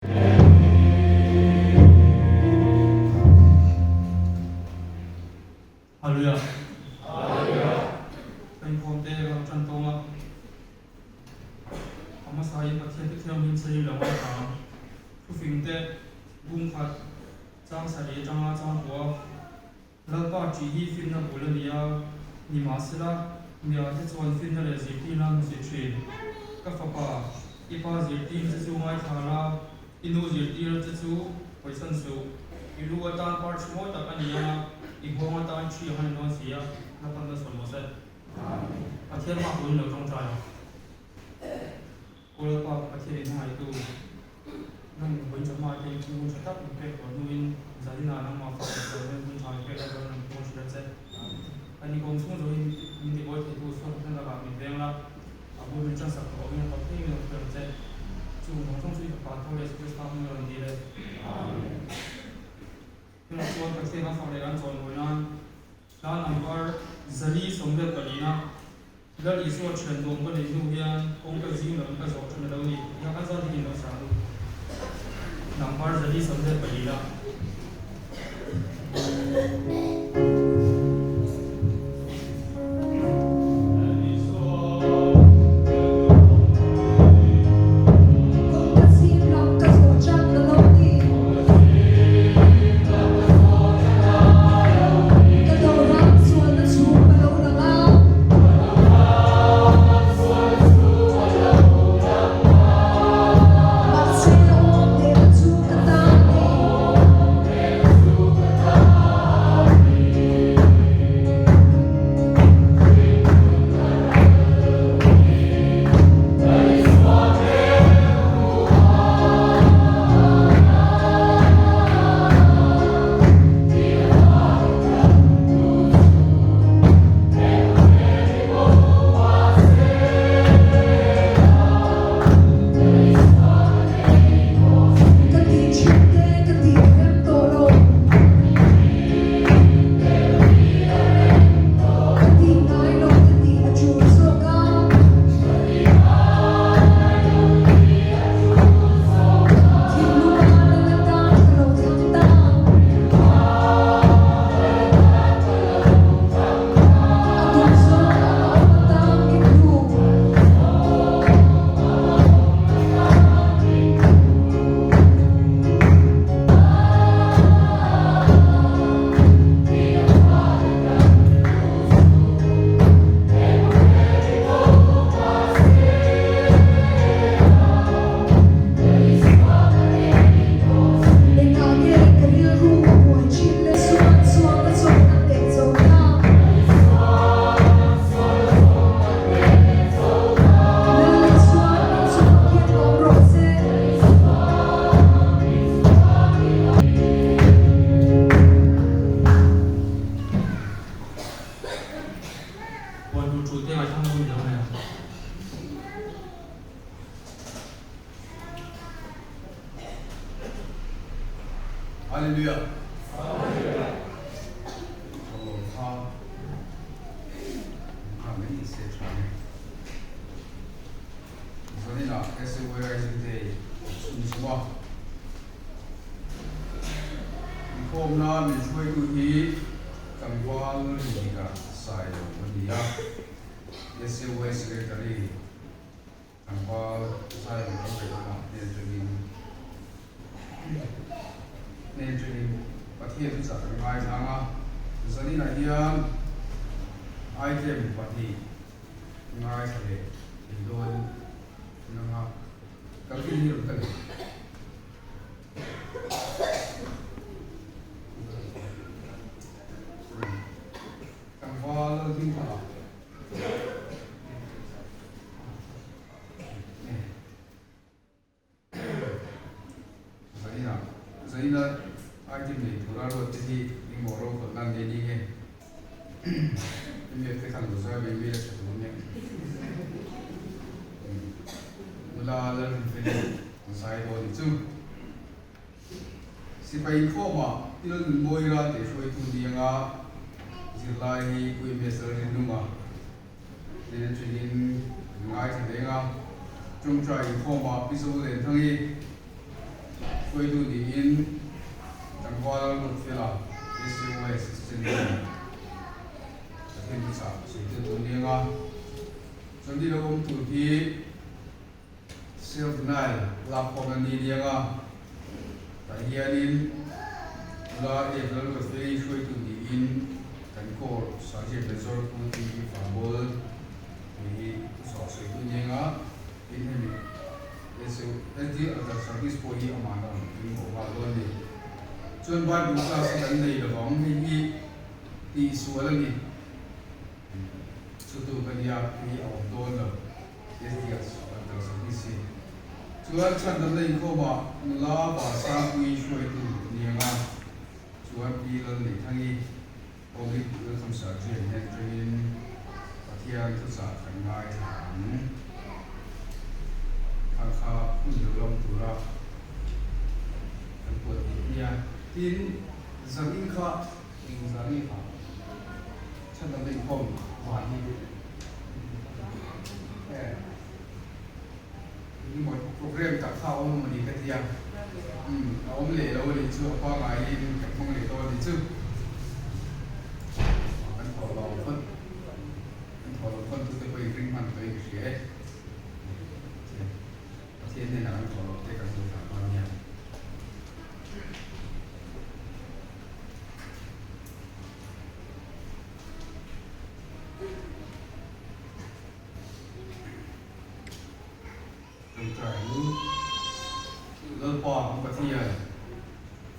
Hallelujah. Ka inkhawm te ka lo tan tawng a, a hmasa in Pathian te thianghlim sei lo a tang thufing te bung khat chang sarih atanga chang pawh a Lalpa ṭih hi finna bul a ni a, nimahsela mia te chuan finna leh zirtirna an hmu ṭhin. Ka fapa, i pa zirtir che chu ngaithla la, i nu zirtir che chu hawisan suh. I lu atan par ṭhi mawi tak a ni a, i nghawng atan ṭhi ang a ni dawn si a, Lalpan ka sawi maw se. Pathian hma turin lo ṭawngṭai ang. Aw Lalpa, ka Pathian in hmangaihtu, nang in vawiin chawhma te in hun tha tak min pek tawh hnuin Zalina nangmah fa leh zawh hian hun tha min pek lai chuan an thawng hrilh a che. Kan inkawm chhung zawh hi min tibuai theitu sual hna lakah min veng la, a bul min ṭansak tawh awmin a tawp thei min awm hrilh ang che. Chung zawng zawng chu i fapa tho leh Krista hming a rawn dil e. Amen. Tunah chuan Pathian a fak leh an chawnhawi nan hla number 424 Lal Isua thian dawm ka neih hnu hian kawng ka zing lam ka zawh than a lo ni tih kha kan zat hian lo sang u. Number 424 la. Kawng ka zing lam ka zawh than a lo ni. Ka doram sualna chhung a lo lang a. Mahse awm lehna chu ka ta ni. Ka tih thin te ka tih rem tawh lo. Ka tih ngai lo ka tih a tul zawk a. Thinlung a la la tan ka lo thlang ta. A duh zawng a awm atan min duh. Engah nge ka rilru a buai thin le suan suan a chawn a hneh zo ta. Lal Isuan min chhuak hian awm rawh se. Puan hmu ṭul te ngaithlang hun lo mai ang. Hallelujah. Ka kha kha mai ni se tha ni. Zanina SUA Rising Day chhun chuma. Inkhawmna min hruaitu hi tlangval Rindika Sailo a ni a, SUA Secretary Tlangval Zion Robertna hnen atangin hnen atangin Pathian chu chak an ngaithlang a, zaninah hian item pahnih ngaithla leh thei dawn nang a, kalpin hi rawn kal em? Tlangval Lalhmingthanga. Zaina Zaina item nei tura ruat te hi engmaw ro kawt nan nge ni nge i miat te khan lo zai mai mai la tha tur nia nula Lalrinfeli zai dawn ni chu Sipai inkhawmah Tilnunmawi Ralte hruaitu nianga zirlai hi Pu MS Lalrinnunga nen atangin an ngaithla deng a. Tawngtai inkhawmah Pi Zolenthang i. Hruaitu niin tlangval Ruatfela, SAY Assistant hian Pathian thuchah sawi tel tur a ni ang a. Chuan ni lo awm tur hi Self denial lakkhawmna ni a ni ang a. Tah hianin nula Eve Lalruatfeli hruaitu niin kan Corps Sergeant Major Pu T Vanbawl hi thuchah sawi tu a ni ang a. Tin hemi SD Altar Service pawh hi amah a rawn tling tawh nghal dawn a ni. Chuan Bible class hi kan nei lovang, hei hi tihsual a ni. Chutu ka nia, hei hi a awm dawn lo SD Altar Service hi. Chuan chhandamna inkhawmah nula Vansangpuii hruaitu ni anga chuan Pi Lalneithangi Public Welcome Sergeant hian atangin Pathian thuchah kan ngaithla ang. Kha kha hun lo lam tura kan puat theih nia. Tin, zanin kha eng zani kha chhan dang inkhawm van hi e engemaw program tak kha a awm emaw ni ka ti a, umm a awm leh lo a nih chu a pangaiin kan hmang leh dawn a nih chu. Kan thawh lo phawt kan thawh lo phawt tute pawhin ring hman tawhin ka hria e. Pathian hnenah kan thawh loh te kan hmu thlah dawn nia. Ṭawngṭai ang. Lalpa kan Pathian,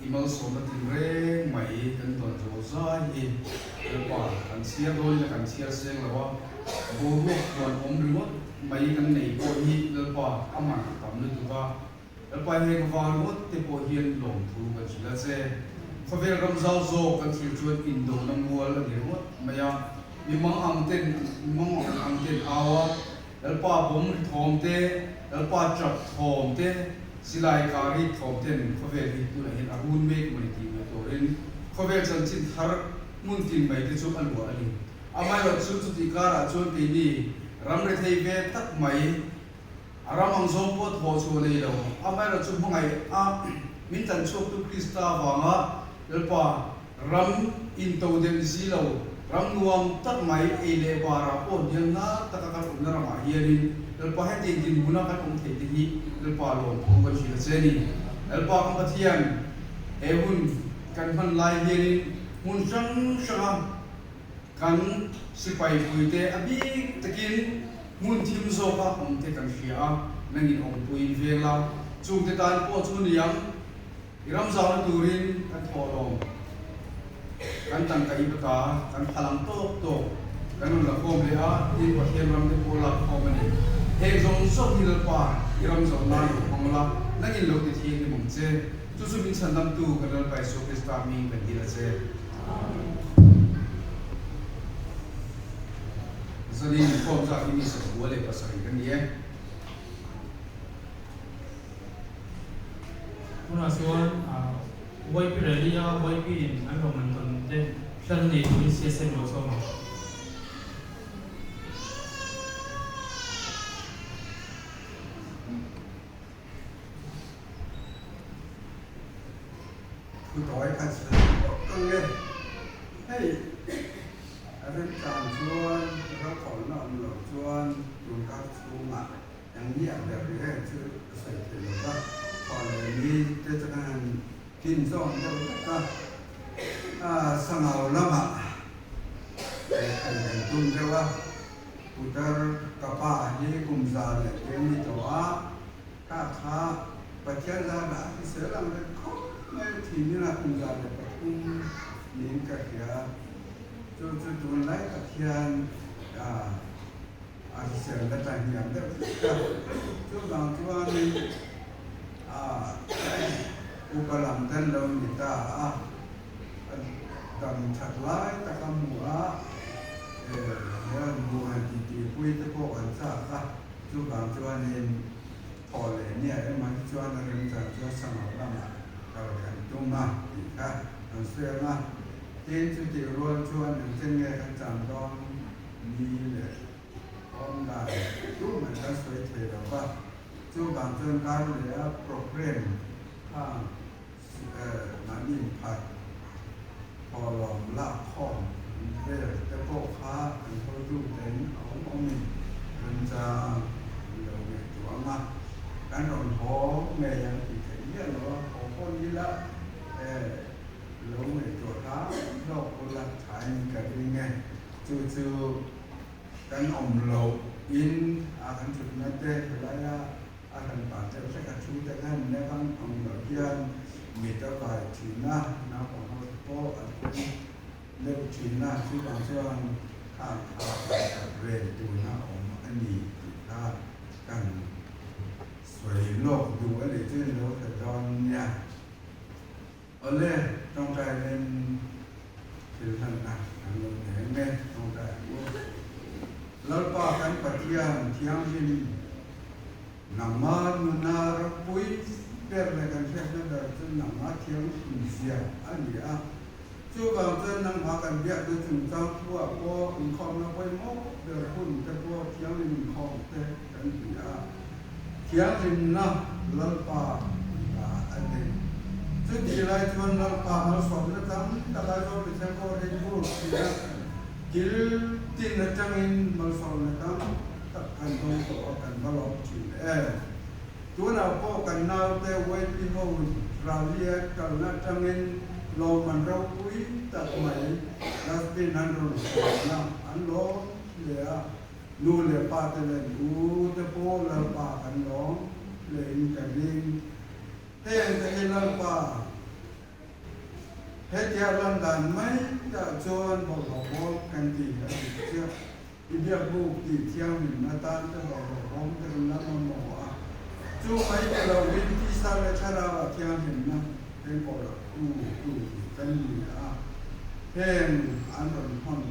i malsawmna tinreng mai kan dawn zo zai hi Lalpa kan chhiar dawnin a kan chhiar seng lo a, boruak huan awm ringawt mai kan nei pawh hi Lalpa a man a tam lutuk a, Lalpa heng vang ringawt te pawh hian lawmthu kan hrilh a che. Khawvel ram zau zawk kan thlir chuan indona mual a ni ringawt mai a, mi mang ang ten mi mang ang ten au a, Lalpa bawm ri thawm te, Lalpa trap thawm te, silai kar rik thawm ten khawvel hi tunah hian a run mek mai tih mai turin khawvel chanchin thar hmun tin mai te chu a luah a ni. Amaherawhchu chutih karah chuan keini ram rethei ve tak mai, a ram ang zawng pawh thawh chhuah nei lo, amaherawhchu hmangaih a min tlan chhuaktu Krista vanga Lalpa Ram intodelh si lo, ram nuam tak mai ei leh barah pawh hnial nâ taka kan awmna ramah hianin Lalpa hetiang dinhmuna kan awm theih te hi Lalpa lawmthu kan hrilh a che a ni. Lalpa kan Pathian, he hun kan hman lai hianin hmun hrang hranga kan sipai puite a bik takin hmun thim zawka awm te kan hria a, nangin awmpuiin veng la, chungte tan pawh chu niang. I ram zauna turin kan thawh lawm, kan tangka i bata kan phalang tawk tawk kan rawn la khawm leh a, tin Pathian ram te pawh lak khawm a ni. Heng zawng zawng hi Lalpa i ram zawn nan lo hmang la, nangin lo ti thianghlim ang che. Chu chu min chhandamtu kan Lalpa Isua Krista hming kan dil a che. Zanin inkhawm zat hi mi 97 kan ni e. Tunah chuan YP Rally a YP in an rawn man tawn te hlan nei turin CSM lo sawm ang. Thu tawi kha chhan tawp ang e. Hei a remchang chuan rokhawlhna awm loh chuan tunkar chhungah Eng ngiah ber rih em chu ka sawi thei lo va, thawh leh ni te chu kan han tlin zawng deuh vek a, Sangau lamah kal kan tum deuh a, Putar ka pa hi kum 100 ni tawh a, kha kha Pathian zarah hrisel ang reng khawp mai a thin ila kum 103 niin ka hria, chu chu tunlai tak hian A hrisel na ta hniam deuh hlek a, chuvang chuanin upa lam dan lo ni ta a, a dam that lai tak a hmu a, hian hmuh han tih tihpui te pawh kan chak a, chuvang chuanin thawh leh nia emaw hi chuan a remchang chuan sangha lamah kal kan tum a tih kha kan sawi ang a, tin chutih rual chuan engchen nge kan cham dawn? Ni leh awm dan tumah kan sawi thei lo va, chuvang chuan kar leh a programme Khang mahni inphat thawhlawm lak khawm vel te pawh kha an hotuten a awm awmin remchang an lo ngaihtuah ang a, kan rawn haw ngei ang tih theih miah lo a, haw pawh ni la lo ngaihtuah hram hlawk ula thain ka ring e. Chu chu kan awm loh in a kan thutna te helaia A hran pah deuh hlek a thu te khan Nevang ang loh hian mit a vai thin a, naupang ho te pawh an pawm deuh thin a, chuvang chuan khang kha kan khat vel tuna awm a ni tih kha kan sawi lawk duh a nih chuan i lo hre dawn nia. Awle, tawngtai nen thil hlanna kan lo nei ang e, tawngtai ang u. Lalpa kan Pathian thianghlim, nangma nuna ropui ber leh kan hriatna ber chu nangma thianghlim zia a ni a. Chuvang chuan nangma kan biakna chungchang thuah pawh inkhawmna pawimawh ber hun te pawh thianghlim inkhawm te kan ti a. Thianghlimna Lalpa dah a ni. Chutih lai chuan Lalpa malsawmna tam tak Aizawl Pathian pawh rin bur thin a, kil tin atangin malsawmna tam tak kan dawng tawh a, kan va lawm thin em. Tunah pawh kan naute YP ho rally a kalna atangin lawmman ropui tak mai dustbin an rawn hawn a, an lawm hle a. Nu leh pa te leh u te pawh Lalpa kan lawm leh in ka ring. Heng te hi Lalpa hetia lan dan mai ah chuan bawlhhlawh bawm kan ti a dik chiah. I biak buk tih thianghlim atan te bawlhhlawh bawm te kan la mamawh a. Chu mai ni lo in tisa leh thlarau ah thianghlimna enkawl u tu kan ni a. Heng an rawn hawn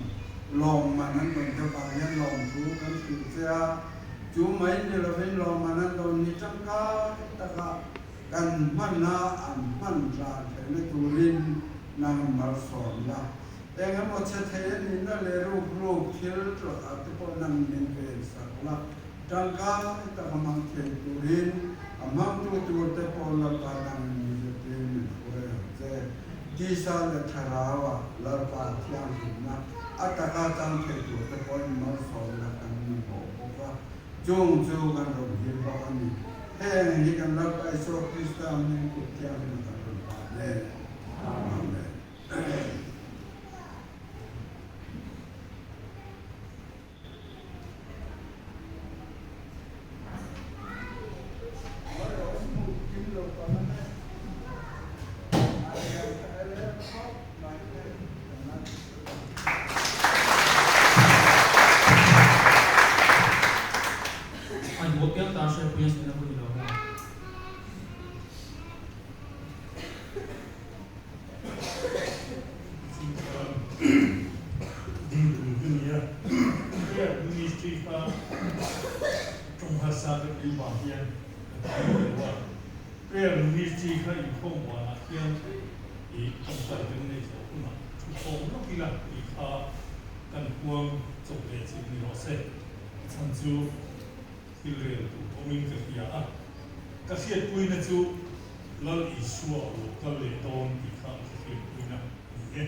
lawmman an rawn te vang hian lawmthu kan hrilh che a, chu mai ni lovin lawmman an rawn ni tangkai taka kan hmanna an hman tlan theihna turin nang malsawm la. Eng emaw chhe thei a nihna leh ruk ruk thil tlawh ah te pawh nang min ven sak la, tangkai taka hmang thei turin a hmangtu tur te pawh Lalpa nang min zirtir min hruai ang che. Tisa leh Thlarauah Lalpa thianghlimna a taka chang thei tur te pawhin malsawmna kan mamawh bawk a, chung chu kan rawn hil bawk a ni. Heng hi kan Lalpa Isua Krista hming kut thianghlim kan rawn pah nen. Amen. A duh apiang tan hriatpui a sawi na hun i lo maw? Prayer Ministry kha tawng harsa ka tih vang hian ka ti lo deuh a. Prayer Ministry kha inkhawm vanah hian ih tawngtai kan nei zawh hunah thu khawm lawk ila tih kha kan huang chawp leh chilh ni rawh se. A chhan chu thil rel tur awmin ka hria a. Ka hriatpuina chu Lal Isua a lo kal leh dawn tih kha ka hriatpuina a ni e.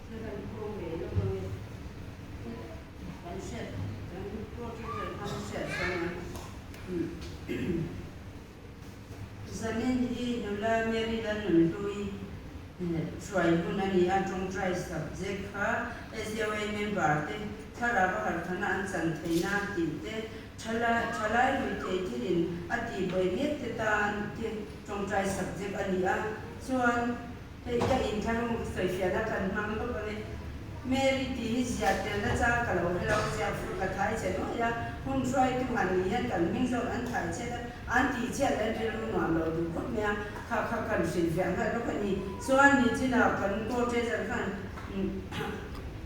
Thil kan khawm ngei lawk ang e. Kan hriat, kan projector hmang hriat chuan an Zanin hi nula Mary Lalnunhlui hruai hun a ni a, tawngtai subject kha SDOA member te thlarau a harhthana an chan theih nan tih te, thalai ruithei thilin a tihbuai mek te tan te tawngtai subject a ni a, chuan Hei ka inthlahrung sawifiahna kan hmang lawk ang e. Mary tih hi ziah telna chang ka lo hre lo, ziah fur ka thai che nuai a, hun hruaitu han ni hian kan hming zawk an thai chhiat a, an tih chhiat leh rilru nuam lo duh khawp mai a, kha kha kan hrilhfiah nghal lawk a ni. Chuan nichinah kan co-treasurer khan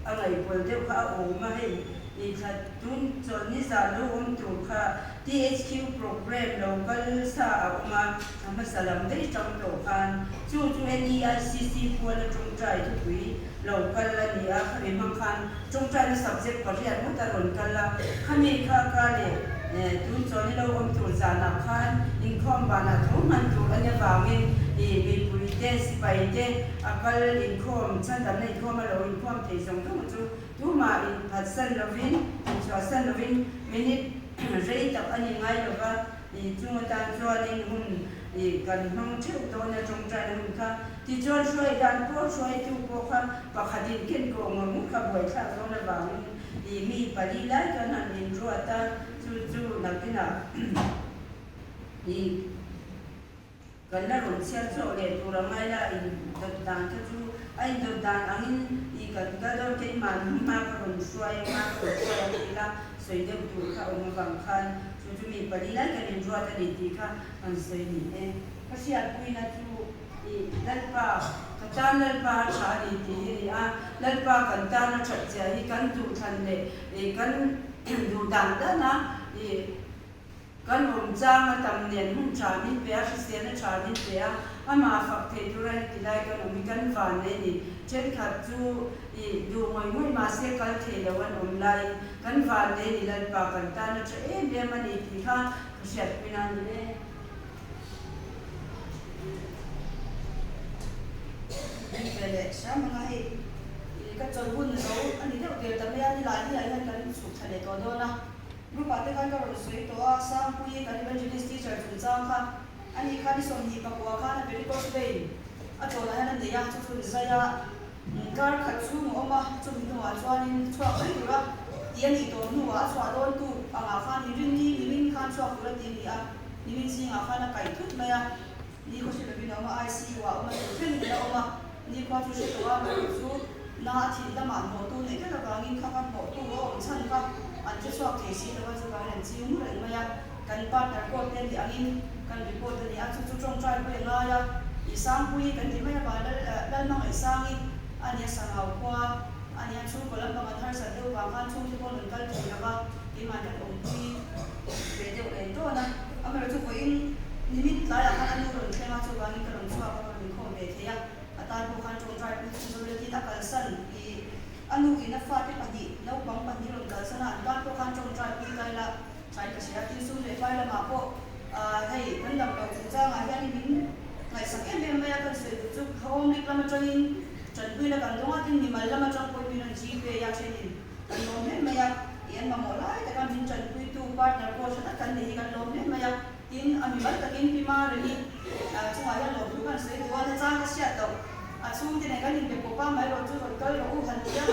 a ngaihpawlh deuh kha a awm a, hei ni thla tun chawlh ni zan lo awm tur kha THQ programme lo kal sa a awm a, a hmasa lam daih tang tawh khan chu chu NEICC puala tawngtai thupui lo kal a ni a, khami hmang khan tawngtaina subject pariat ngawt a rawn kal a, khami kha ka leh. Tun chuan i lo awm tur zanah khan inkhawm vanah tho hman tur a nia vangin i mipui te, sipai te a kal inkhawm, chhandamna inkhawm a lo inkhawm thei zawng zawng chu tumah inphatsan lovin, inchhuahsan lovin minute rei tak a ni ngai lova, i chung atan chuanin hun i kan hmang theuh dawn a tawngtaina hun kha. Tichuan hruai dan pawh hruaitu pawh kha pakhatin kenkawh ngawr ngawr kha buaithlak dawn avangin i mi pali lai kan han inruat a, chu chu nakinah i kan la rawn chhiar chhuak leh tur a ngai la, indawt dan kha chu a indawt dan angin i kan kal dawn keimah hma ka rawn hruai ang a, ka rawn hruai ang tih kha sawi deuh tur kha awm avang khan chu chu mi pali lai kan inruat a ni tih kha kan sawi ni e. Ka hriatpuina chu i Lalpa, ka tan Lalpa a tha a ni tih hi a ni a, Lalpa kan tan a that chiah hi kan duhthlan leh kan duh dan dan a i kan awm chang a tam nen hun tha min pe a, hrisel a tha min pe a, amah fak thei tura heti lai kan awm hi kan van nei a ni. Thenkhat chu i duh ngawih ngawih mahse kal thei lo an awm laiin kan van nei a ni Lalpa kan tan a tha em em a ni tih kha ka hriatpui nan ni e. Hei ve leh hram anga hei ih ka chawl hun zo a ni deuh der ta mai a, nilai hi ah hian kan chhuk thla leh tawh dawn a, group ah te khan ka rawn sawi tawh a, Sangpuii kan evangelist teacher chungchang kha a nih khan ni 24 khan a varicose vein a chawl ah hian a nei a, chu chu zai a kar khat chhung a awm a, chumi hnuah chuanin chhuak mai tur a ti a nih tawh hnuah a chhuah dawn tu angah khan inrinni nimin khan chhuak tur a ti a ni a. Nimin zingah khan a kaih thut mai a, nikhua hre lovin a awm a, ICU ah a awm a, tih thlengin a la awm a, nikhua chu hre tawh a, amaherawh chu na a thih lamah hnawhtu neih tlat avangin kha kha hnawhtu a awm chhan kha an hre chhuak thei si lo a, chuvangin an chiu ngur reng mai a, kan partner court te nih angin kan report a ni a, chu chu tawngtai pawh i ngai a, i Sangpui kan ti mai avang Lal Lalhmangaihsangi a nia Sangau khua a nia chhungkaw lampang an harsat deuh vang khan chhungte pawh an rawn kal thei lo va, keimah kan awmpui. Ve deuh reng dawn a, amaherawh chu vawiin nimin tlaiah khan a nu rawn thleng a, chuvangin ka rawn chhuak a, ka rawn inkhawm ve thei a, a tan pawh khan tawngtai pui chung zawm letin a kalsan i a nu in a fate pahnih naupang pahnih rawn kalsan a, an tan pawh khan tawngtai pui ta ila thain ka hria, tin sum leh pai lamah pawh hei kan dam loh chungchangah hian min ngaihsak em em mai a, kan sawi duh chu home lik lam atangin tanpuina kan dawng a, tin mimal lam atang pawhin min rawn Gpay a thenin. Kan lawm hle mai a, i an mamawh lai taka min tanpuitu partner pawh tha tak kan nei hi kan lawm hle mai a, tin a mimal takin Pi Mareli chungah hian lawmthu kan sawi duh a, nachang ka hriat loh a chhungte nen kan inbe pawp a, mai rawh chu rawn kal rawh u han ti a,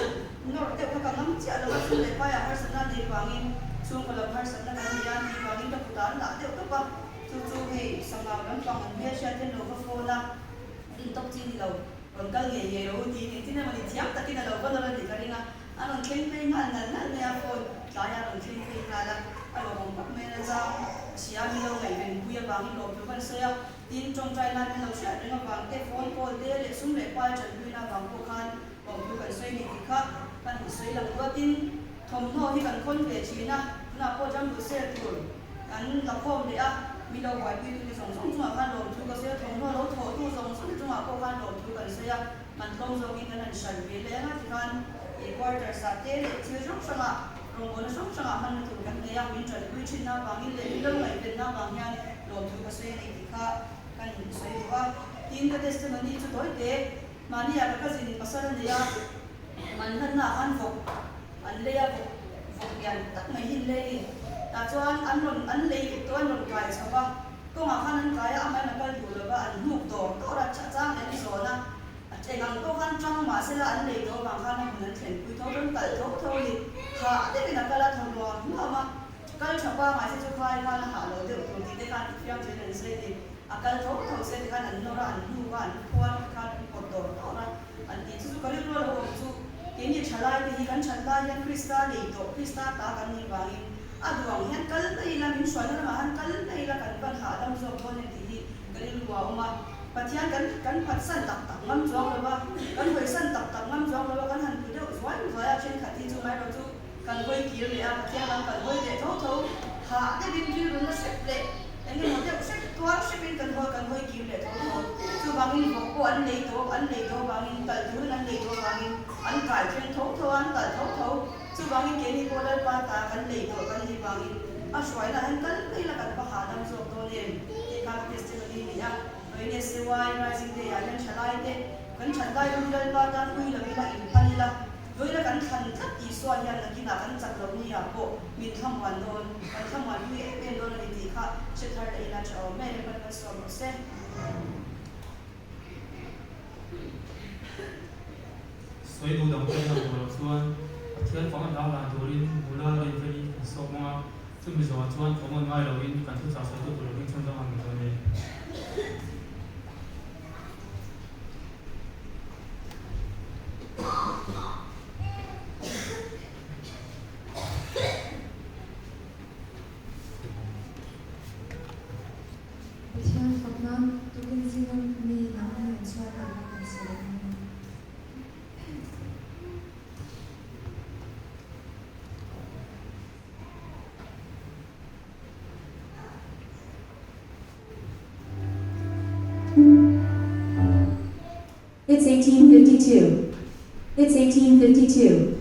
nawrh deuh kha ka ngam chiah lo a, chhung leh paiah harsatna a neih vangin chhungkaw lam harsatna kan nei a, tih vangin ka kutah an lah deuh tawp a, chu chu hei sangau lampang an hmelhriat hian lo va phone a, intawk chi ni lo. Rawn kal ngei ngei rawh u tiin engtin emaw ni thiam takin a lo va nawr a nih ka ring a, a rawn thleng phei nghal nalh nalh mai a, phone tlaiah a rawn thleng phei nghal a, a lawmawm khawp mai a na chang a hria a, mi lo ngaihven pui avangin lawmthu khan sawi a, tin tawngtai nan min lo hriat reng avang te, phone call te leh sum leh pai tanpuina avang pawh khan lawmthu kan sawi ni tih kha kan sawi lang duh a, tin thawmhnaw hi kan khawn ve thin a, tunah pawh jambu sel tur kan la khawm leh a, mi lo buaipuitute zawng zawng chungah khan lawmthu ka sawi a, thawmhnaw lo thawhtu zawng zawng te chungah pawh khan lawmthu kan sawi a, man tlawm zawkin kan han hran ve leh ang a tikhan ih quarters ah te leh thil hrang hrangah rawngbawlna hrang hrangah hmanna tur kan nei a, min tanpui thinna avangin leh min lo ngaihvenna avang hian lawmthu ka sawi a ni tih kha kan sawi duh a, tin ka testimony chu tawi te mahni ah ka cousin pasal a nei a, man hlanna ah khan vawk an lei a, vawk vawk lian tak mai hi an lei a ni. Tah chuan an rawn an lei vek tawh a, an rawn kai chho va, kawngah khan an kai a, amahin a kal duh lo va, an hnuk dawr dawr a, a chang leh an zawn a, eng ang pawh khan tang mah sela an lei tawh avang khan a hmun an thlenpui tho tho, an kalh tho tho a ni. Hah deuhin a kal a, thaw hluam hluam a, kal tha pangai se chu khai khan a hah lo deuh tur tih te khan fiam thuin an sawi a ni. A kal tho tho se tikhan an nawr a, an hnuk a, an khuan khan an pawt dawr dawr a, an tih chu chu ka rilru a lo awm chu keini thalai te hi kan that lai hian Krista lei tawh, Krista ta kan nih vangin a duh ang hian kal mai ila, min hruaina lamah han kal mai ila kan van hahdam zawk dawn em tih hi ka rilru a awm a. Pathian kan kan phatsan tak tak ngam chuang lo va, kan hawisan tak tak ngam chuang lo va, kan han tlu deuh zuai zuai a, thenkhat hi chu mai erawh chu Kan hawi kir leh a, Pathian lam kan hawi leh tho tho. Hah deuhin rilru na hrep leh eng emaw deuh hrep tuar hrepin kan hawi kan hawi kir leh tho tho. Chuvangin vawk pawh an lei tawp, an lei tawh avangin talh turin an lei tawh avangin an kai thleng tho tho a, an talh tho tho. Chuvangin keini pawh Lalpa ta kan lei tawh kan nih vangin. A hruaina ah hian kal mai ila kan va hahdam zawk dawn em tih kha ka testimony a ni a. Vawiin SAY Rising Day ah hian thalai te kan that lai ram Lalpa tan ui lo ila inphan ila, vawiina kan thlan tlat Isua hian nakinah kan chak lo ni ah pawh min thlamuan dawn, kan thlamuan pui em em dawn a ni tih kha hre thar leh ila tha awm em em kan sawm rawh se. Sawi duh dang te ang tur loh chuan Pathian fang a hlau dan turin nula rinfelin kan sawm ang a, chumi zawhah chuan thawm awn ngai loin kan thuchah sawitu tur lovin chhunzawm ang ni dawn e. Pathian fak nan tukin zinga mi nang nen chuan a la kan sawi ang a ni. It's 1852. It's 1852.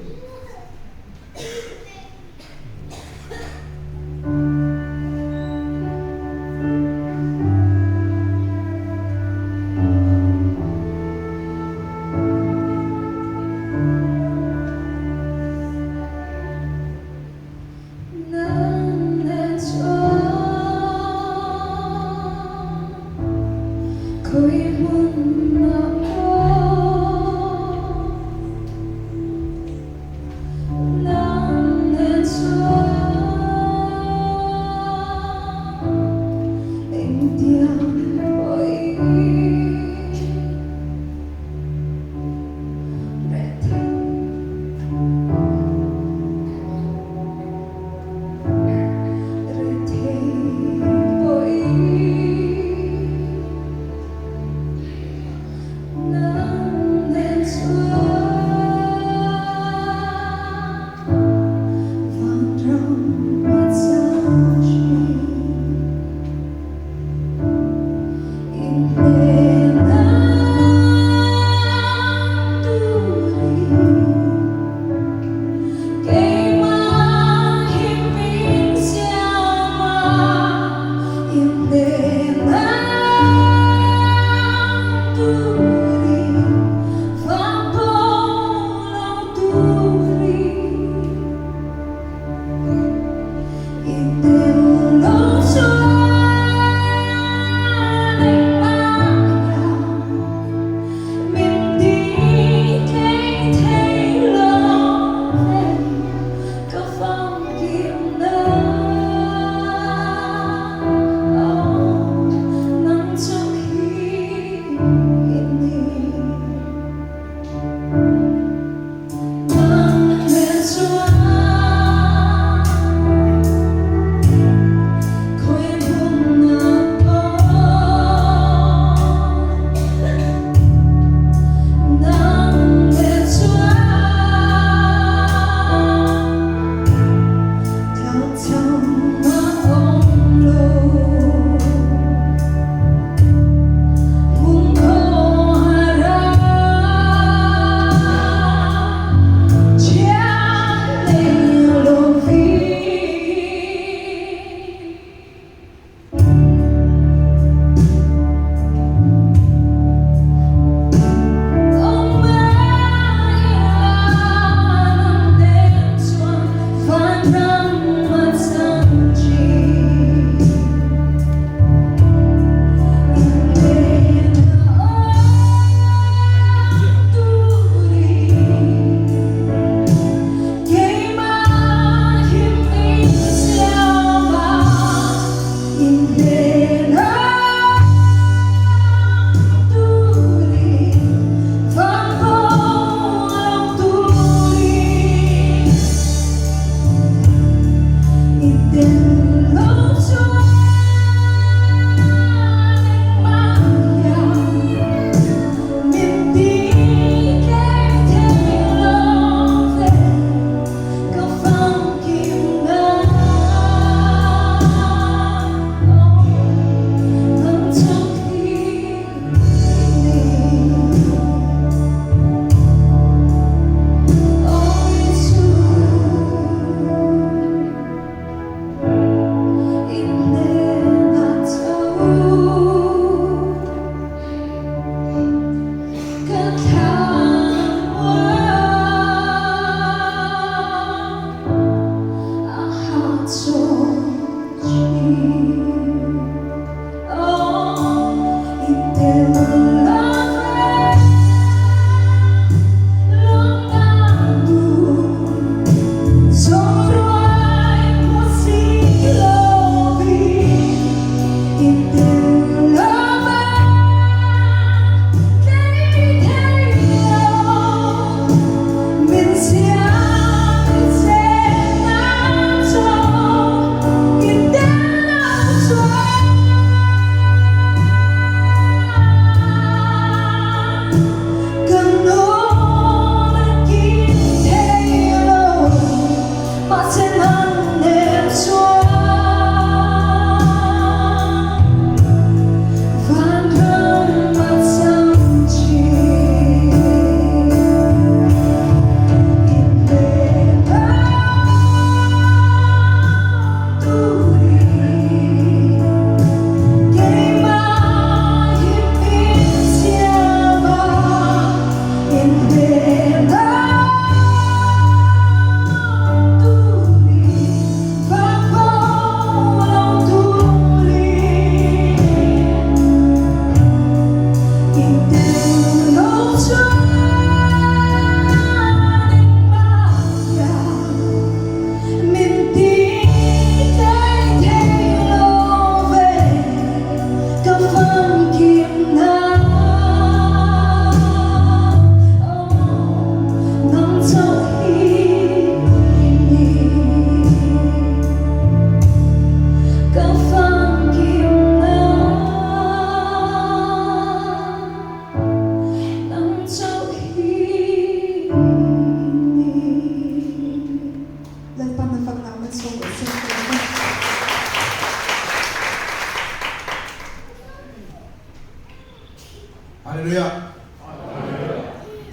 Hallelujah!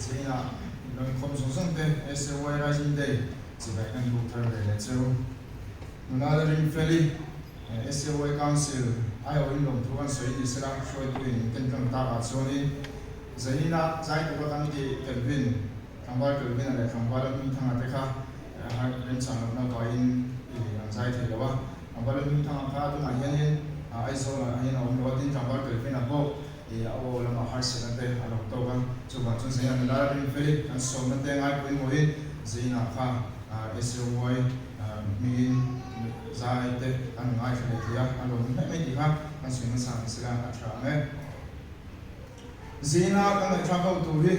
Zingah in rawn khawm zawng zawng te SAY Rising Day chibai kan buk thar ve leh cheu. Nula la ring feli SAY Council aiawhin lawmthu kan sawi ni sela hruaituin ken tlang takah chuanin Zainina zai tura kan tih Kelvin, Tlangval Kelvin-a leh Tlangvala Hmingthanga te kha remchang lohna vaiin an zai thei lo a. Tlangvala Hmingthanga kha tunah hianin Aizawl-ah hian a awm lo a, tin Tlangval Kelvin-a pawh a aw lamah harsatna te a lo tawk a. Chuvang chuan Zaina nula rinfeli kan sawmna te ngai pawimawhin Zaina kha SAY hmingin zai te an ngaithla leh thei a, a lawm hle mai tih kha kan sawi hmasa ang sela a tha ang e. Zina kan ngaihthlak ho tur hi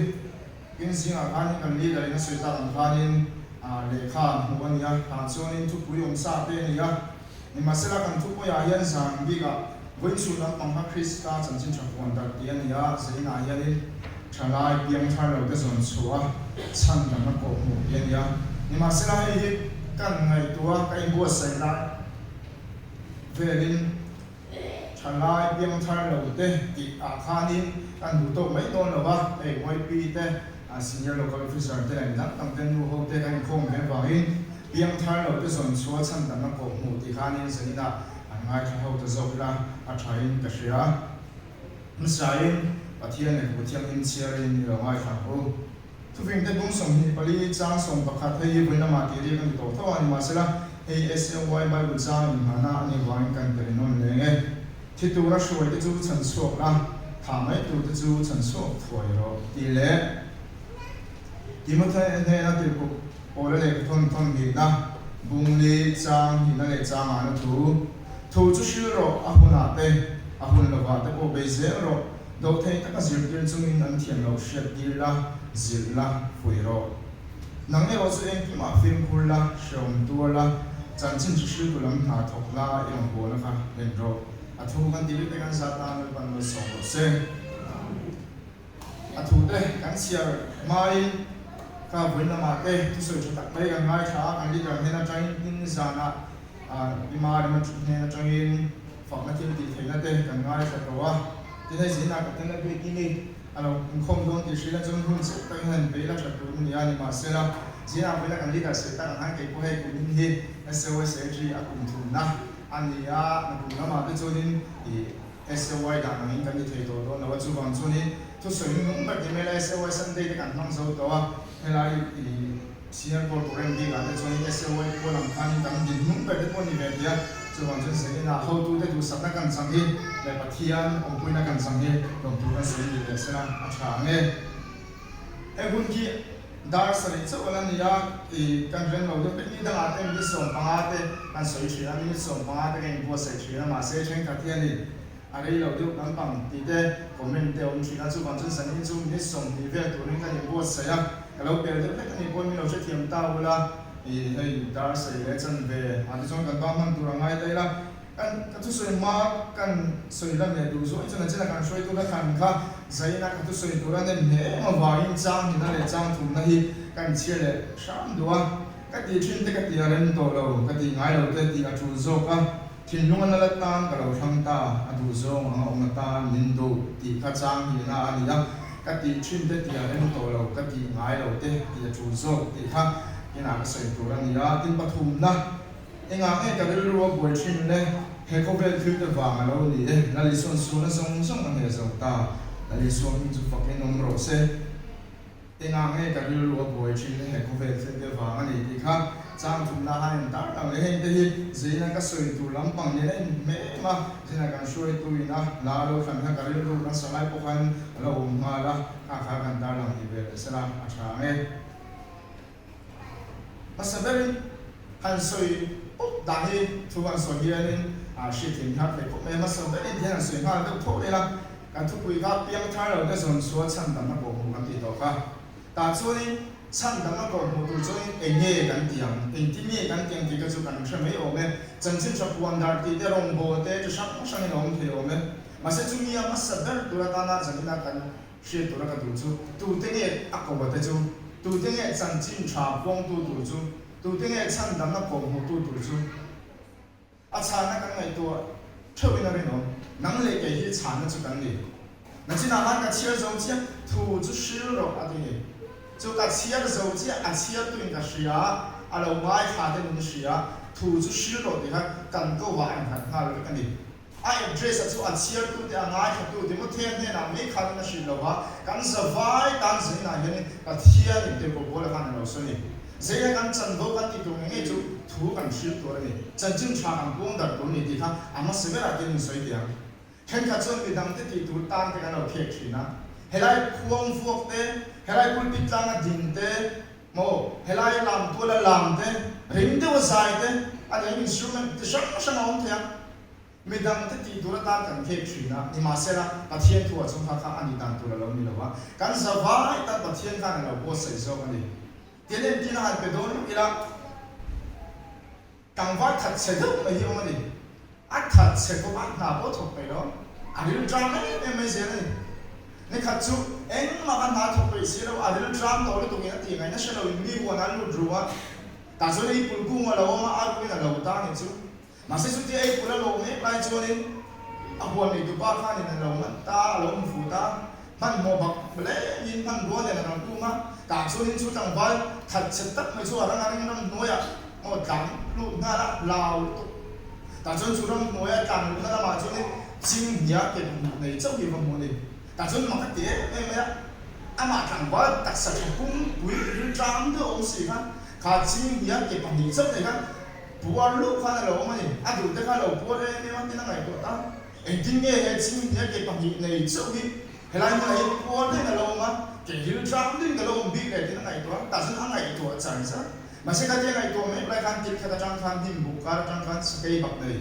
tin zingah khanin kan leader in a sawi tak ang khanin lehkha an hmuh a ni a, tah chuanin thupui awm sa te a ni a. Nimahsela kan thupuiah hian zan bikah vawichhun lampang kha Krista chanchin tha puan darh tih a ni a, Zainah hianin thalai piang thar lo te zawn chhuah a chhan dang a kawh hmuh tih a ni a. Nimahsela hei hi kan ngaihtuah ka inbuatsaih lai velin Thalai piang thar lo te tih ah khanin kan duh tawk mai dawn lo a, hei YP te, Senior Local Officer te leh midang dang te nu ho te kan inkhawm ve avangin piang thar lo te zawn chhuah chhan tamna kawh hmuh tih khanin zaninah an ngaithla ho ta zawk ila a thain ka hria. Hmasain Pathian leh Pathianhlim chhiarin i lo ngaithla ang u. Thufing te bung 24 chang 11 hei hi vawi lamah tih riak a ni tawh tho a, nimahsela hei SAY Bible chang inhmahna a nih vangin kan pe rinawm leng e. Thi tura hruai te chu chhan chhuak la, thah mai tur te chu chhan chhuak thuai rawh tih leh Timothea hnena tirhkoh Paula lehkha thawn thawn hnihna bung li chang hnihna leh chang ahna thu thu chu hril rawh, a hunah te, a hun lovah te pawh bei zel rawh. Dawhthei taka zirtir chungin an thiam loh hriat tir la, zilh la, fuih rawh. Nang erawh chu engkimah fimkhur la, hreawm tuar la, chanchin hri hriltu lam hna thawk la i rawn bawlna kha hlen rawh. A thu kan ti vek te kan zat a, Lalpan malsawm rawh se. A thu te kan chhiar hmain ka vawiin lamah te thusawi tha tak mai kan ngaithla a, kan leader hnen atangin tin zanah Ima ringa thu hnen atangin fakna thil tih theihna te kan ngaithla tawh a, tin hei zinah ka tel a biak in a lo inkhawm dawn tih hrilh a chuan hun chep takin han beil a tha tur a ni a, nimahsela zinah vawiina kan leader sawi tak ang khan kei pawh hei kum in hi SOSAG a kum thumna a ni a, nakum lamah te chuanin ih SOY dan angin kan ni thei tawh dawn lo a, chuvang chuanin thusawi nung ber ti mai la SOY Sunday te kan hmang zo tawh a, helai ih. Senior Board Program bikah te chuanin SAY pawl ang khanin kan dinhmun ber te pawh a ni ve thei a, chuvang chuan Zaninah hotute duhsakna kan chang hi leh Pathian awmpuina kan chang hi lawmtu kan sawi ni leh sela a tha ang e. He hun khi dar sarih chauh a la ni a, ih kan rem lo deuh vek ni dangah te minute 15 te kan sawi thin a, minute 15 te kan inbuatsaih thin a, mahse thenkhat hianin a rei lo deuh lampang tih te comment te a awm thin a, chuvang chuan zanin chu minute 20 vel turin kan inbuatsaih a, ka lo pel deuh hlek a nih pawhin min lo hrethiam ta ula, ih hei dar sei leh chan ve ah te chuan kan bang hman tur a ngai ta ila, kan ka thusawi hma kan sawi lan leh duh zuai chuan a china kan hruai tura thlan kha zaina ka thusawi tura nem hle em avangin chang hnihna leh chang thumna hi kan chhiar leh hram duh a, ka tih thin te ka tih a rem tawh lo, ka tih ngai lo te tih a tul zawk a. Thinlung a nal atan ka lo thlang ta, a duh zawng ang a awm atan min duh tih kha chang hnihna a ni a, ka tih thin te tih a rem tawh lo, ka tih ngai lo te tih a tul zawk tih kha inah ka sawi tur a ni a. Tin pathumna, engah nge ka rilru a buai thin le, he khawvel thil te vang a lo ni e, Lal Isua'n sualna zawng zawng a hneh zo ta, Lal Isua hming chu fakin awm rawh se. Engah nge ka rilru a buai thin he khawvel thil te vang a ni tih kha chang thumna han en tar lang leh heng te hi zina ka sawi tur lampang nen a inhmeh em a, zina kan hruaitu in a la lo thlan kha ka rilru kan sa lai pawh khan a lo awm nghal a, kha kha kan tar lang ni ve leh sela a tha ang e. Hmasa berin han sawi pawp dan hi thu han sawi hianin hriatthiam hi a thei khawp mai a, hmasa berin ti hian han sawi nghal deuh tho vel a. Kan thupui kha piang thar lo te zawn chhuah chhan damna kawh hmuh kan tih tawh kha. Tah chuanin chhan damna kawh hmuh tur chuanin eng nge kan ti ang, engtin nge kan ti ang tih kha chu kan hre mai awm e. Chanchin tha puan dar tih te, rawngbâwl te chi hrang hrangin a awm thei awm e. Mahse chumi a hmasa ber tur atana zanina kan hriat tura ka duh chu tute nge a koh te chu, tute nge chanchin tha puangtu tur chu, tute nge chhan damna kawh hmuhtu tur chu. A chhana kan ngaihtuah theuhin a rinawm. Nang leh kei hi chhana chu kan ni. Nachinah khan ka chhiar zo chiah, thu chu hril rawh a ti ni. Chu ka chhiar zo chiah, a chhiartuin ka hria, a lo ngaithla te min hria, thu chu hril rawh tih kha kan ko ah a innghat nghal vek a ni. A address a chu a chhiartute a ngaithlatu Timothea hnenah mai khanin a hrilh lo va, kan zavai tan zainah hianin Pathianin tirhkoh Paula khan a lo sawi a ni. Zeia kan chanvo kan tih tur ngei ngei chu thu kan hrilh tur a ni, chanchin tha kan puang darh tur a ni tih kha a hmasa berah hian in sawi teh ang. Thenkhat chuan midangte tih tur tan te kan lo khek thin a, helai khuang vuak te, helai pulpit tlanga ding te, maw, helai lam tuala lam te, ring deuha zai te, a eng instrument ti hrang hrang a awm thei a. Midangte tih tur atan kan khek thin a, nimahsela Pathian thu ah chuan kha kha a nih dan tur a lo ni lo a, kan zavai tan Pathian khan a lo buatsaih zawk a ni. Tian entin a han pe dawn lawk ila, tlangval that chhe deuh mai hi awm a ni. A that chhe kawp a hna pawh thawk peih lo, a ril tram em em mai zel a ni. Nikhat chu engmah ka hna thawk peih si lo, a ril tram tawh lutuk in a tih ngaihna hre lo in mi huan a lut ru a, tah chuan ei pul kung a lo awm a, a ruin a lo ta a ni chu. Mahse chutia ei pul a lo mek lai chuanin a huan neitu pa khanin a lo man ta, a lo hmu fu ta. Hmanhmawh bak lengin hmanrua nen a rawn um a, tah chuanin chu tlangval that chhe tak mai chu a rang a ring ramhnuaiah maw tlan lut nghal a, hlau lutuk. Tah chuan chu ramhnuaia tlan luhna lamah chuanin chinghnia ke hmuh nei chauh hi va hmu a ni. Tah chuan mak a ti em em mai a, amah tlangval taksa tha pumpui rilṭam deuh a awm si khan kha chinghnia ke pahnih chauh nei khan Puar luh khan a lo awm a ni. A duhte kha a lo puar em em a, tin a ngaihtuah ta. Engtin nge he chhing hnia ke pahnih nei chauh hi helai hmunah hian puar daih a lo awm a, ke hil tlang deuhin ka lo awm bik leh tin a ngaihtuah a, tah chuan a ngaihtuah char char. Mahse khatia ngaihtuah mek lai khan kil khat atang khan hnim buk kar atang khan sakei bak nei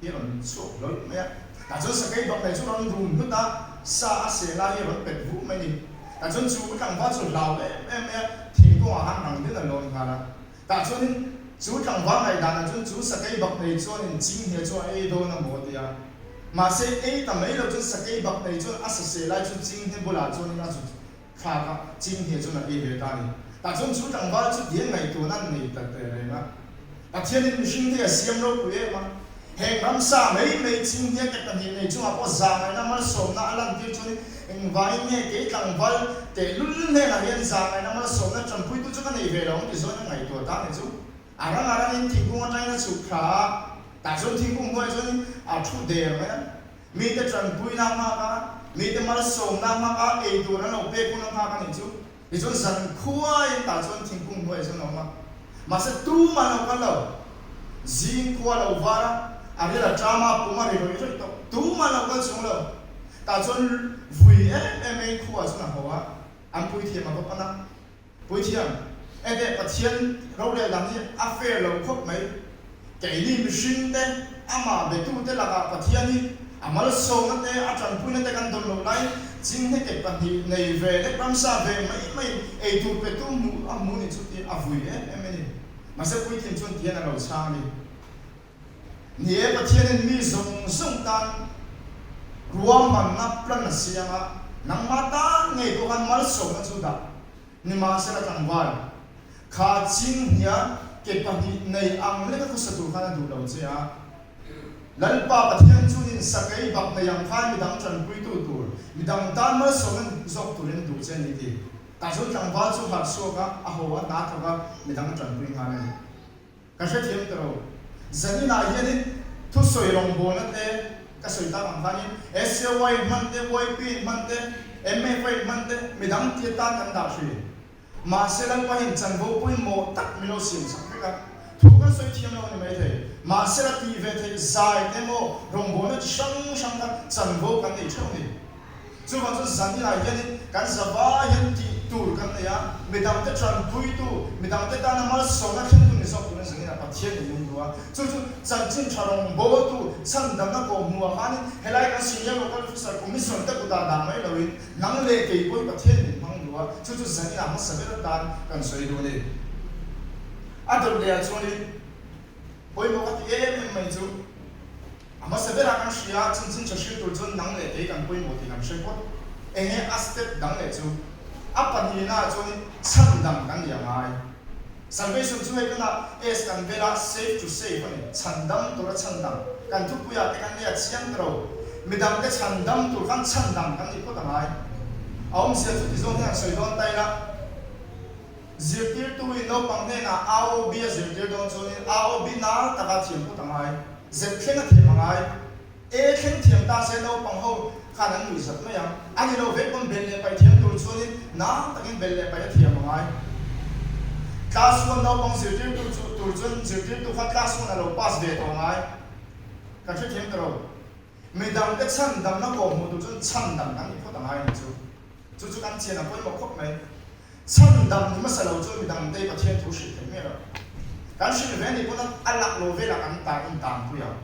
hi a rawn chhuak hlawlh mai a. Tah chuan sakei bak nei chu a rawn rum hlut a, sa a seh lai hi a rawn pet vuh mai a ni. Tah chuan chu tlangval chu hlau em em mai a, thingkungah khan rang deuhin a lawn nghal a. Tah chuanin chu tlangval ngaihdanah chuan chu sakei bak nei chuanin chinghne chu a ei dawn a maw tia. Mahse ei ta mai lo chuan sakei bak nei chuan a saseh lai chu chinghne bulah chuanin a zu thlak a, chinghne chuan a ei ve ta a ni. Tah chuan chu tlangval chu dian ngaihtuahna an nei ta teh reng a. Pathianin mihring te a siam ropui em a. Heng ramsa mai mai chinghne ke pahnih nei chungah pawh zahngaihna malsawmna a lantir chuanin engvangin nge kei tlangval tehlul hnenah hian zahngaihna malsawmna tanpuitu chu ka nei ve lo ang ti zawn a ngaihtuah ta ni chu. A rang a rangin thingkung atangin a chhuk thla a, tah chuan thingkung hnuaiah chuanin a thu der mai a. Mite tanpuina a nghak a, mite malsawmna a nghak a, ei tur an lo pek hun a nghak a nih chu. Tichuan zan khuaiin tah chuan thingkung hnuaiah chuan a awm a, mahse tumah an lo kal lo. Zing khua a lo var a, a ril a ṭam a, pum a ri rawih rawih tawh. Tumah an lo kal chung lo. Tah chuan vui em em aiin khuaah chuan a haw a, an puithiam a va pan a. Puithiam, Enteh, Pathian rorel dan hi a fair lo khawp mai. Keini mihring te, amah betute lakah Pathian hi a malsawmna te, a tanpuina te kan dawn loh laiin chinghne ke pahnih nei ve leh ramsa ve mai maiin eitur petu hmuh a hmu ni chu tih a vui em em a ni. Mahse puitling chuan tihian a lo chhang a ni. Ni e, Pathianin mi zawng zawng tan ruahmanna plan a siam a, nangmah tan ngei pawh khan malsawmna chu dah Nimahsela tlangval, kha chinghnia ke pahnih nei ang leka khawsa tur khan a duh lo che a. Lalpa Pathian chunin sakei bak nei ang khan midang tanpuitu tur, midang tan malsawmna zawk turin a duh che a ni ti. Tah chuan tlangval chu harh chhuak a, a haw a, hna thawk a, midang a tanpui nghal a ni. Ka hrethiam ta lo. Zaninah hianin thusawi rawngbawlna te ka sawi tak ang khanin SAY hman te, YP hman te, MFA hman te midang ti atan kan dah hri. Mahse Lalpa hian chanvo pawimawh tak min lo siam sak vek a. Thu kan sawi thiam lo a ni maithei. Mahse la tih ve theih zai te emaw rawngbawlna chi hrang hrang kha chanvo kan nei theuh a ni. Chuvang chuan zaninah hianin kan zava hian tih tur kan nei a, midangte tanpuitu, midangte tana malsawmna thlengtu ni zawk turin zaninah Pathian in min duh a. Chu chu chanchin tha rawngbawltu chhandamna kawhhmuhah khanin helai kan Senior Local Officer Commission te kutah dah mai loin nang leh kei pawhin Pathian in min hmang duh a, chu chu zaninah hmasa ber atan kan sawi duh a ni. A dawt lehah chuanin pawimawh ka ti em em mai chu. A hmasa berah kan hria a, chanchin tha hrilh tur chuan nang leh kei kan pawimawh tih kan hre phawt. Enge a step dang leh chu? A pahnihnaah chuanin chhan dang kan ni a ngai. Salvation chu hei tunah S kan vel a, save to save a ni, chhan dam tura chhan dang. Kan thupuiah te kan nei a chiang ta lo. Midangte chhandam tur khan chhandam kan nih phawt a ngai. A awmzia chu ti zawng hian sawi dawn ta ila, zirtirtuin naupang hnenah AOB a zirtir dawn chuanin AOB nal taka thiam phawt a ngai, Z thleng a thiam a ngai. E thleng thiam ta se naupang ho khan an nuih zat mai ang. A ni lo vek pawn bel leh paih thiam tur chuanin nang takin bel leh paih a thiam a ngai. Class one naupang zirtirtu chu tur chuan zirtirtu kha class one a lo pass ve tawh a ngai. Ka hrethiam ta lo. Midangte chhan damna kawh hmuh tur chuan chhan dam kan nih phawt a ngai a ni chu. Chu chu kan chian a pawimawh khawp mai. Chhan dam ni hmasa lo chuan midangte Pathian thu hrilh thei miah lo. Kan hrilh ve nih pawn a lak lo velah kan ta intanpui ang.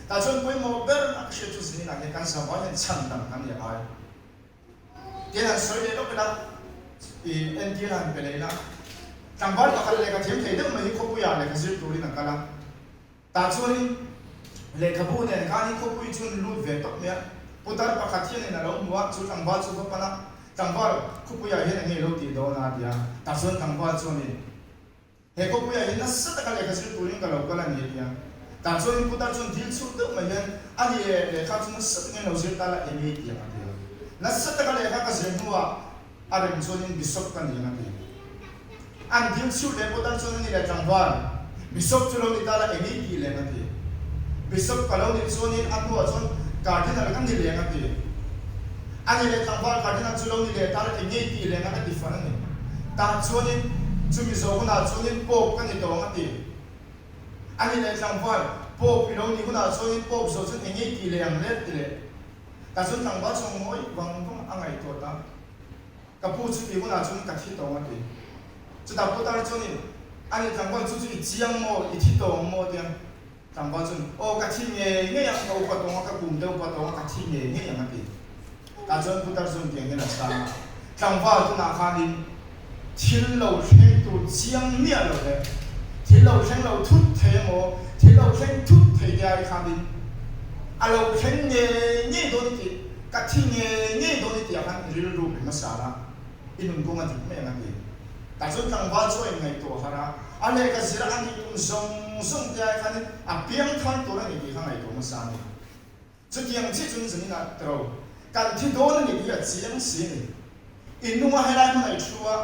Tah chuan pawimawh ber a ka hriat chu zingah hian kan zavai hian chhan dam kan ni a ngai. Tian han sawi leh lawk ila, i entir han pe leh ila, tlangval pakhat lehkha thiam thei deuh mai hi khawpuiah lehkha zir turin a kal a. Tah chuanin lehkhabu nen khanin khawpui chu an lut ve tawp mai a. Putar pakhat hianin a lo hmu a, chu tlangval chu va pan a, Tlangval, khawpuiah hian eng nge lo tih dawn a? a ti a. Tah chuan tlangval chuanin, He khawpuiah hian nasa taka lehkha zir turin ka lo kal a ni, a ti a. Tah chuanin putar chuan dil chhut deuh mai hian, A ni e, lehkha chu nasa takin lo zir ta la eng nge ti ang? a ti a. Nasa taka lehkha ka zir hnuah a rem chuanin bishop ka ni ang, a ti. An dil chhut leh putar chuan a ni leh tlangval, Bishop chu lo ni ta la eng nge ti leng? a ti. Bishop ka lo nih chuanin a hnuah chuan Cardinal ka ni leng, a ti. A ni leh tlangval Cardinal chu lo ni leh ta la eng nge ti leng a ka ti fan a ni. Tah chuanin chumi zawh hunah chuanin Pope ka ni tawh ang a ti. A ni leh tlangval Pope i lo nih hunah chuanin Pope zawh chuan eng nge ti leh ang le ti leh. Tah chuan tlangval chuan ngawi vang vang a ngaihtuah ta. Ka pu chu tih hunah chuan ka thi tawng a ti. Chutah putar chuanin a ni tlangval chu chu i chiang maw, i thi tawng maw tia tlangval chuan aw ka thi ngei ngei ang ka upa tawng a ka kum te upa tawng a ka thi ngei ngei ang a ti. Tah chuan putar chuan tiang hian a chhang a, tlangval tunah khanin thil lo thleng tur chiang miah lo le, thil lo thleng lo thut thei emaw, thil lo thleng thut thei te ai khanin a lo thleng ngei ngei dawn i tih Ka thi ngei ngei dawn i tih khan i rilru pe hmasa la, i nun kawng a dik mai ang a ti. Tah chuan tlangval chu a inngaihtuah har a, a lehkha zir a nih tum zawng zawng te ai khanin a piang thar tur a ni tih kha ngaihtuah hmasa a ni. Chutiang chiah chuan zanin ah tiro, kan thi dawn a ni tih hi a chiang si a ni. I nunga helai hmun a i thu a,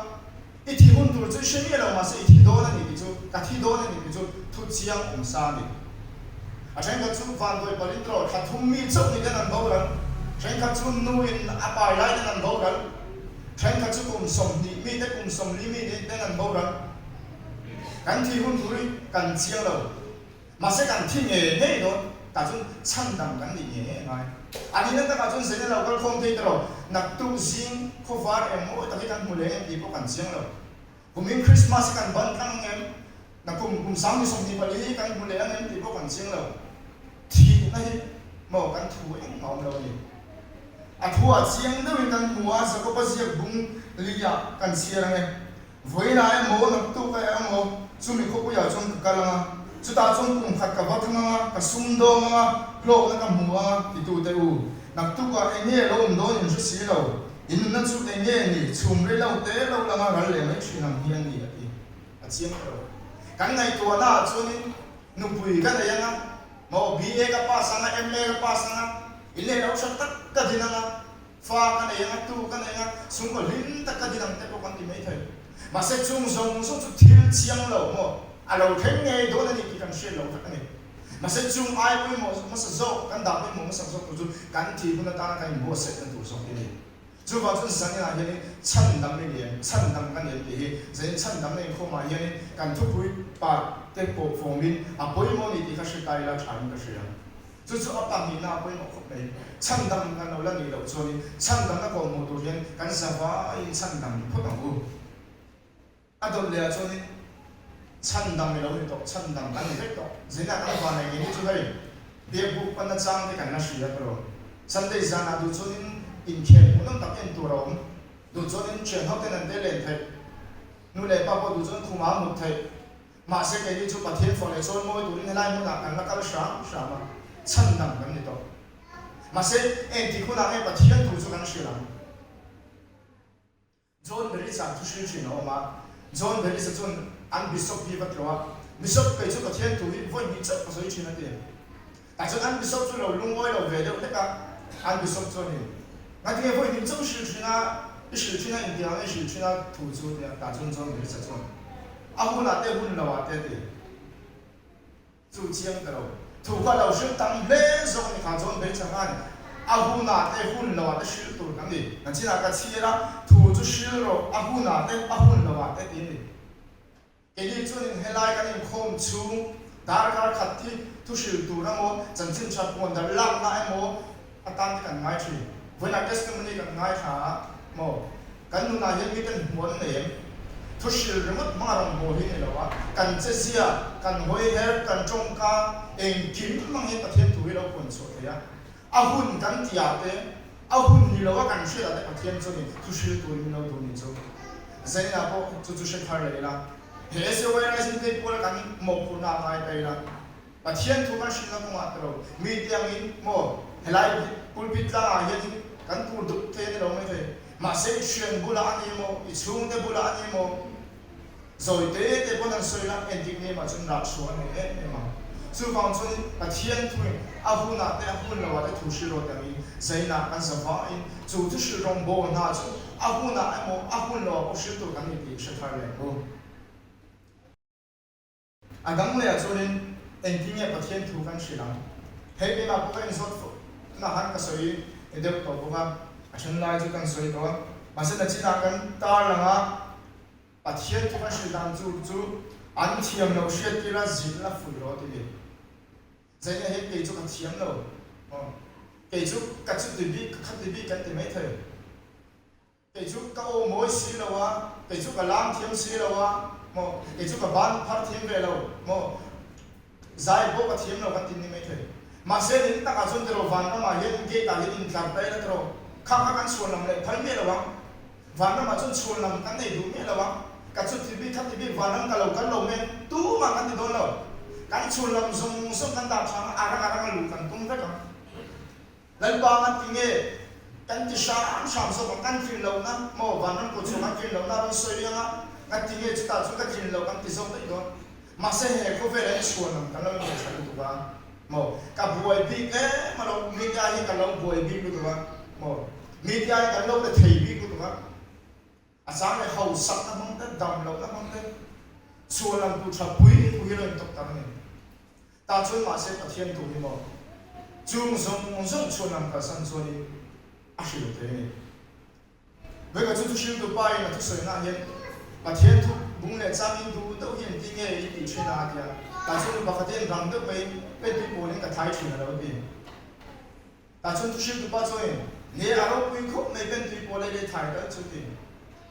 i thi hun tur chu i hre miah lo mahse i thi dawn a ni tih chu, ka thi dawn a ni tih chu thu chiang awm sa a ni. A thenkhat chu vanduai palin tawh thla thum mi chauh ni ten an boral, thenkhat chu nu in a pai lai ten an boral, thenkhat chu kum 20 mi te kum 40 mi ten an boral. Kan thi hun tur hi kan chiang lo. Mahse kan thi ngei ngei dawn, tah chuan chhandam kan nih ngei ngei a ngai. A nihna takah chuan Zena lo kal khawm thei ta lo, naktuk zing khawvar eng mawi tak hi kan hmu leng em tih pawh kan chiang lo. Kumin Christmas hi kan ban tlang ang em? Nakum kum sang ni 24 hi kan hmu leh ang em tih pawh kan chiang lo. Thihna hi maw kan thu engmah awm lo a ni. A thu ah chiang deuhin kan hmu a, Jakoba ziak bung li ah kan chhiar ang e. Vawiinah emaw, naktuk ah emaw, chumi khawpuiah chuan ka kal ang a, chutah chuan kum khat ka va thang ang a, ka sum dawng ang a, hlawkna ka hmu ang a, titute u, naktuk ah eng nge lo awm dawn in hre si lo, in nunna chu eng nge ni, chhum rei lo te lo lang a ral leh mai thin ang hi a ni, a ti. A chiang ta lo. Kan ngaihtuahna ah chuanin nupui ka nei ang a, maw BA ka pass ang a, MA ka pass ang a, in leh lo hre tak ka din ang a, Fa ka nei anga, tu ka nei anga, chhungkaw hlim tak ka din ang te pawh kan ti mai thei. Mahse chung zawng zawng chu thil chiang lo maw a lo thleng ngei dawn a ni tih kan hriat lo vek a ni. Mahse chung ai pawimawh hmasa zawk, kan dah pawimawh hmasak zawk tur chu kan thih hun atana kan inbuatsaihna tur zawk hi a ni. Chuvang chuan zaninah hianin chhandam i ni em, chhandam ka ni em tih hi zanin chhandamna inkhawmah hianin kan thupui pa te pawh fawmin a pawimawh a ni tih kha hre ta ila thain ka hria. Chu chu a pahnihna a pawimawh khawp mai. Chhandam kan lo la nih loh chuanin chhandamna kawn hmuh tur hian kan zavaiin chhandam ni phawt ang u. A dawt lehah chuanin chhandam i lo ni tawh, chhandam kan ni vek tawh. Zinah kan van nei ngei chu hei biakbuk panna chang te kan la hria ka lo. Sunday zanah duh chuanin inkhel hmuhnawm tak en tur a awm. Duh chuanin thian ho ten an te len theih. Nu leh pa pawh duh chuan khumah a mut theih. Mahse keini chu Pathian fawh leh chawi mawi turin helai hmunah kan la kal hram hram a, chhandam kan ni tawh. Mahse engtik hunah nge Pathian thu chu kan hrilh ang? John Berisa thu hrilh thin a awm a, John Berisa chuan an Bishop hi va tlawh a, Bishop kei chu Pathian thu hi vawi hnih chauh ka sawi thin a ti. Tah chuan an bishop chu lo lungawi lo ve deuh hlek a, an bishop chuan in, Ngatinge vawi hnim chauh hrilh thin a, i hrilh thin a intiang ang i hrilh thin a thu chu tia tah chuan John Britza chuan a hunah te hun lo ah te a ti. Chu chiang ta lo. Thu kha lo hrilh tam hle zawk a ni kha John Britza khan a hunah te hun lo ah te hrilh tur kan ni. Kan chinah ka chhir a, thu chu hrilh rawh a hunah te a hun lo ah te ti a ni. Keini chuanin helai kan inkhawm chhung darkar khat hi thuhrilh tur emaw, chanchin tha puan darh lakna emaw atan te kan ngai thin. Vawiinah testimony kan ngaithla a maw? Kan nunah hian miten hmuh an nei em? Thuhrilh ringawt hmanga rawngbâwl hi ni lo a, kan chezia, kan hawi her, kan tawngka, engkim hmang hian Pathian thu hi lo puan chhuah thei a. A hun kan tihah te, a hun ni lo a kan hriatah te Pathian chuanin thuhrilh turin min lo duh ni chu. Zainah pawh chu chu hre thar leh ila. He SAY Rising Day puala kan mawhphurhna a ngai ta ila. Pathian thu kan hrilhna kawngah te lo, mi te angin maw helai pulpit tlangah hianin kan tur dup thei a ni lo mai thei. Mahse i thian bulah a ni maw, i chhungte bulah a ni maw, Zawi te te pawn an sawi la, entik nge mah chuan rah chhuah a nei em em ang. Chuvang chuan Pathian thuin a hunah te a hun loah te thu hrilh rawh tiangin zainah kan za vangin chu thu hrilh rawngbâwl hna chu a hunah emaw a hun loah pawh hrilh tur kan ni tih hre thar leh ang u. A dang lehah chuanin engtin nge Pathian thu kan hrilh ang? Hei keimah pawh ka inzawt fo na han ka sawi deuh tawh bawk a, a then lai chu kan sawi tawh a, mahse nachinah kan tarlang a, Pathian thu kan hrilh dan chu chu an thiam lo hriat tir a zilh la fuih rawh ti ni. Zaina hian kei chu ka thiam lo aw. Kei chu ka chuti bik ka khati bik kan ti mai thei. Kei chu ka aw mawi si lo a, kei chu ka lam thiam si lo a maw, kei chu ka ban phar thiam ve lo maw, zai pawh ka thiam lo kan ti ni mai thei. Mahse nin takah chuan tiraw vanramah hian gate ah hian intlar ta ila tiraw kha kha kan chhuan lam leh phal miah lo ang. Vanramah chuan chhuan lam kan nei duh miah lo a, ka chu ti bik kha ti bik vanram ka lo kal lo men tumah kan ti dawn lo. Kan chhuan lam zawng zawng kan dah thang a, a rang a rang a luh kan tum vek ang. Lalpa nga ti nge kan ti hram hram zawk ang, kan tlin lohna maw vanram kawt chhuah kan tlin lohna a rawn sawi ang a, nga ti nge chutah chuan ka tlin loh kan ti zawk daih dawn. Mahse he khawvelah hian chhuan lam kan lo inhmu tha lutuk a maw, ka buai bik em a lo, media hi kan lo buai bik lutuk a maw. Media hi kan lo pe thei bik lutuk a, a chang leh hausakna hmang te, dam lohna hmang te, chhuan lam tur tha pui pui hi lo intawk tak a ni. Tah chuan mahse Pathian tur hi maw chung zawng zawng chhuan lam kalsan chuanin a hrilh thei a ni. Veka chu thuhriltu pa in a thusawi naah hian Pathian thu bung leh chang in duh deuh hi engtin nge i tih thin a a ti a, tah chuan nu pakhat hian rang deuh maiin pentui pawlin ka thai thin a lo ti. Tah chuan thuhriltu pa chuanin, Ne a ropui khawp mai pentui pawl ei leh thai kal chu ti.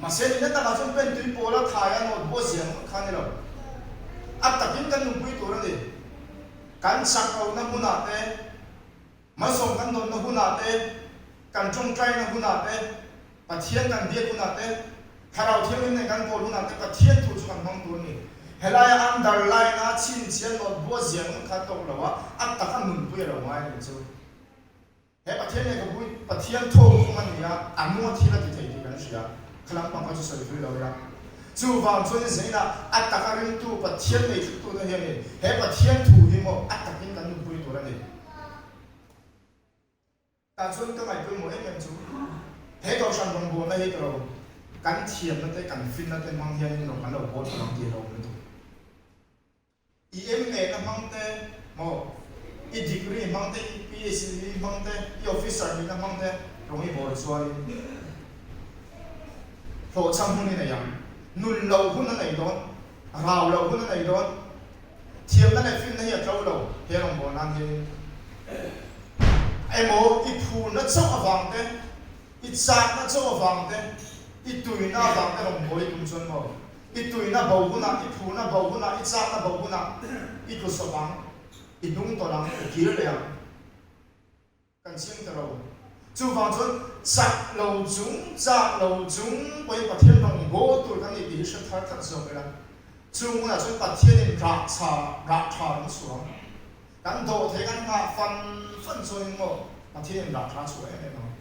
Mahse nihna takah chuan pentui pawla thai a nawt buah ziah ngawt kha a ni lo. A takin kan nunpui tur a ni. Kan chak lohna hmunah te, malsawm kan dawnna hunah te, kan tawngtaina hunah te, Pathian kan biak hunah te, Thlarau Thianghlim nen kan kawl hunah te Pathian thu chu kan hmang tur a ni. Helaia underline a chhinchhiah nawt buah ziah ngawt kha tawk lo a, a taka nunpui a lo ngai a nih chu. He Pathian lehkhabu hi Pathian thawkkhum a ni a, a nunga thil a ti thei tih kan hria. Kha lampang kha chu sawi thui lo ila. Chuvang chuan zainah a taka ringtu Pathian nei thluttu te hianin he Pathian thu hi maw a takin kan nunpui tur a ni. Tah chuan ka ngaihpawimawh em em chu he kohhran rawngbawlna hi ka lo kan thiamna te kan finna te hmang hianin rawn kan lo bawl tawh ang tih a lo awm lutuk. I MA na hmang te maw, i degree hmang te, i PhD hmang te, i officer nihna hmang te rawng i bawl chuanin hlawhchham hun i nei ang. Nun loh hun a nei dawn, rau loh hun a nei dawn. Thiamna leh finna hi a tlo lo he rawngbâwl nan hianin emaw i phurna chauh avang te, i châkna chauh avang te, i tuina avang te rawngbâwl i tum chuan maw i tuina bo hunah, i phurna bo hunah, i châkna bo hunah i tlu sawp ang, i hnung tawlh ang, i kir leh ang. Kan chiang ta lo. Chuvang chuan chak lo chung, chak lo chung pawhin Pathian rawngbâwl tur kan nih tih hi hre thar tlat zawk ila. Chung hunah chuan Pathianin rah chha, rah tha kan chhuah ang. Kan dawh thei kan nghah fan fan chuanin maw Pathianin rah tha a chhuah em em ang.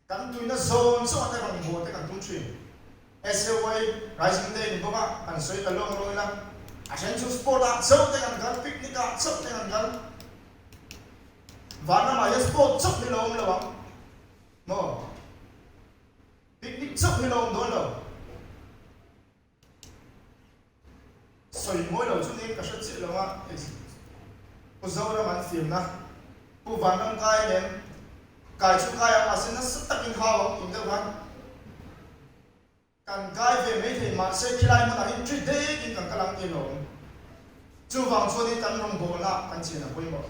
Kan tuina zawn zawng te rawngbâwl te kan tum thin. SAY Rising Day ni bawk a, kan sawi ta lawng lawng ila, a then chu sport ah chauh te kan kal, picnic ah chauh te kan kal. Vanramah hian sport chauh hi lo awm lo ang maw? Picnic chauh hi lo awm dawn lo. Sawi mawi lo chu niin ka hre chiah lo a, Pu Zoram an fiamna, Pu Vanram kai nen kai chu kai ang mahse nasa takin hau ang tih deuh khan kan kai ve mai thei mahse khilai hmunah hian ṭi dekin kan kal ang tih hlawm. Chuvang chuanin kan rawngbawlna kan chian a pawimawh.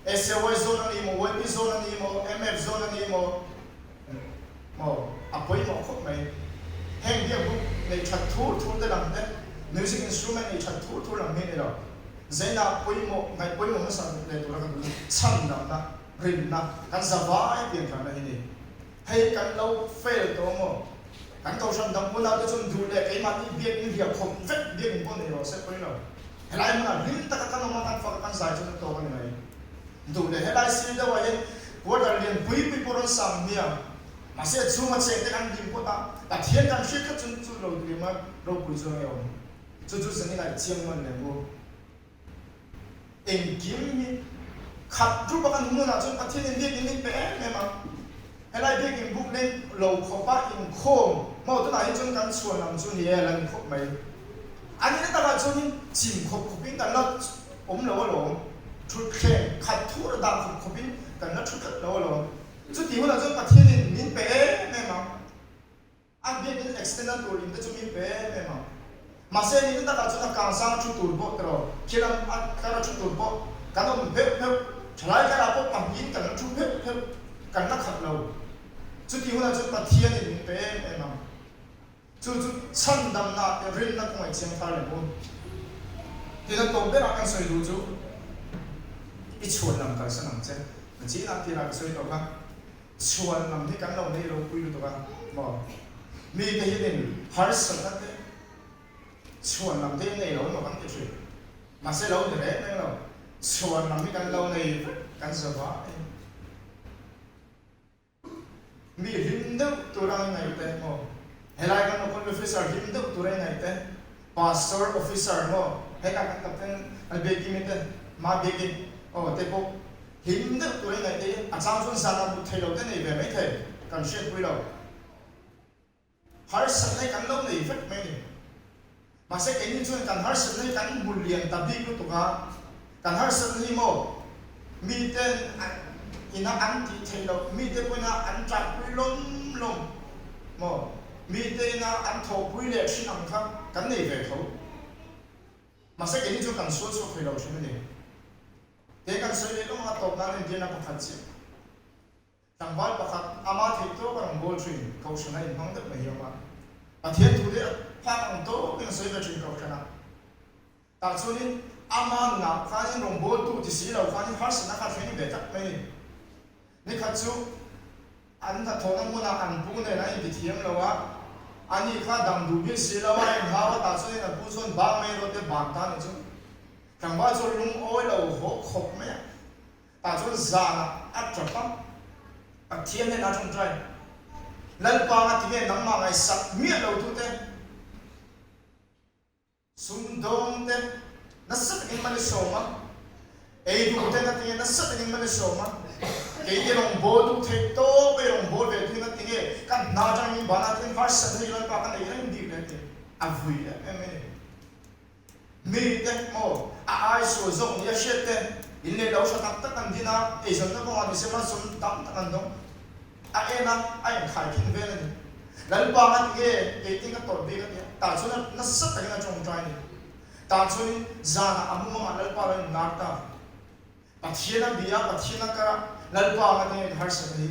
SAY zone a ni maw, YP zone a ni maw, MF zone a ni maw, maw a pawimawh khawp mai. Heng biak buk nei that thur thur te lam te, music instrument nei that thur thur lam hi a ni lo. Zaina pawimawh, ngaih pawimawh hmasa leh tura kan duh chhan lamna, rinna, kan zavai piankarna hi a ni. Hei kan lo fail tawh maw? Kan kohhran dang unau te chuan duh leh keimahni biakin riah khawp vek biakin pawh nei rawh se pawhin lo. Helai hmunah hlim taka kan awm a, kan fak a, kan zai chuan a tawk a ni mai. Duh leh helai sir deuhah hian quarter lian pui pui pawh rawn sang hmiang. Mahse a chhunga cheng te kan hlim phawt a, Pathian kan hriat khat chuan chu lo hlim a ropui chuan a awm. Chu chu zan inah i chiang nawn lem u. Engkim hi khat rup a kan hmunah chuan Pathianin biakin min pe em em a, helai biakin buk leng lo khawpa inkhawm maw tunah hi chuan kan chhuan ang chu ni e la ni khawp mai. A nihna takah chuanin chim khawp khawpin kan la awm lo alawm, thutthleng khat thur a dah khawp khawpin kan la thu tlat lo alawm. Chutih hunah chuan Pathianin min pe em em a. A biakin extend-a tur in te chu min pe em em ang. Mahse nihna takah chuan a kang sang thu tur pawh tiraw, khi lam a kara thu tur pawh kan awm pheuh pheuh, thalai karah pawh pahnihin kan la thu pheuh pheuh, kan la khat lo. Chutih hunah chuan Pathianin min pe em em ang. Chu chu chhandamna te rinna kawng ah chiang thar leh maw? Tina tawp berah kan sawi duh chu i chhuan lam kalsan ang che. Nachinah tirah ka sawi tawh kha. Chhuan lam hi kan lo nei ropui lutuk a maw? Mite hianin harsatna te chhuan lam te nei lo emaw kan ti thin. Mahse lo ni reng reng lo. Chhuan lam hi kan lo nei vek kan za vai. Mi hlim deuh tur ang i ngaih te maw? Helai kan local officer hlim deuh tur a i ngaih te, pastor officer maw? Hetah kan captain Albiakimi te, Mabiaki aw te pawh Hlim deuh tur a ngaih te hi a chang chuan zan ah mut thei lo te nei ve mai thei, kan hriatpui lo. Harsatna hi kan lo nei vek mai a ni. Mahse keini chuan kan harsatna hi kan hmu lian ta bik lutuk a, kan harsatna hi maw miten ina an tih theih loh, mite pawhin a an ṭahpui lawm lawm maw, mite ina an thawhpui leh ṭhin ang kha kan nei ve tho. Mahse keini chuan kan sual chhuak thei lo ṭhin a ni. He kan sawi leh lawng a tawp nan entirna pakhat chiah. Tlangval pakhat ama theih tawk a rawn bawl thin Kohhran a inhmang deuh mai hi a awm a. Pathian thu te a phak ang tawkin a sawi ve thin Kohhran a. Tah chuanin ama nunah khanin rawn bawltu ti si lo khanin harsatna kha a thleng ve tlat mai a ni. Nikhat chu an hnathawhna hmunah an pu nen an intithiam lo a, ani kha dang duh bik si lo a inhau a, tah chuanin a pu chuan bang mai rawh te ban ta ni chu. Tlangval chu lungawi lo haw khawp mai a, tah chuan zanah a tap a, Pathian hnenah a tawngtai, Lalpa nga tinge nangmah ngaihsak miah lo tute, sumdawng te nasa takin man i sawm a, ei duh te nga tinge nasa takin man i sawm a, kei i rawngbâwl duh theih tawp a i rawngbâwl ve thin a tinge ka hna atangin banah hian harsatna hi Lalpa ka nei reng bik le ti a vui em em mai a ni. Mi te maw a ai sual zawk nia hriat te in leh lo hra tak tak an din a, eizawnna kawngah ni se malsawm tam tak an dawng. A en a, a inkhai khin vel a ni. Lalpa nga tinge keitin ka tawrh bik a tia, tah chuan a nasa takin a tawngtai a ni. Tah chuanin zanah a mumangah Lalpa lo inlar ta. Pathian a bia, Pathian a kar a, Lalpa nga tinge ka harsatna hi?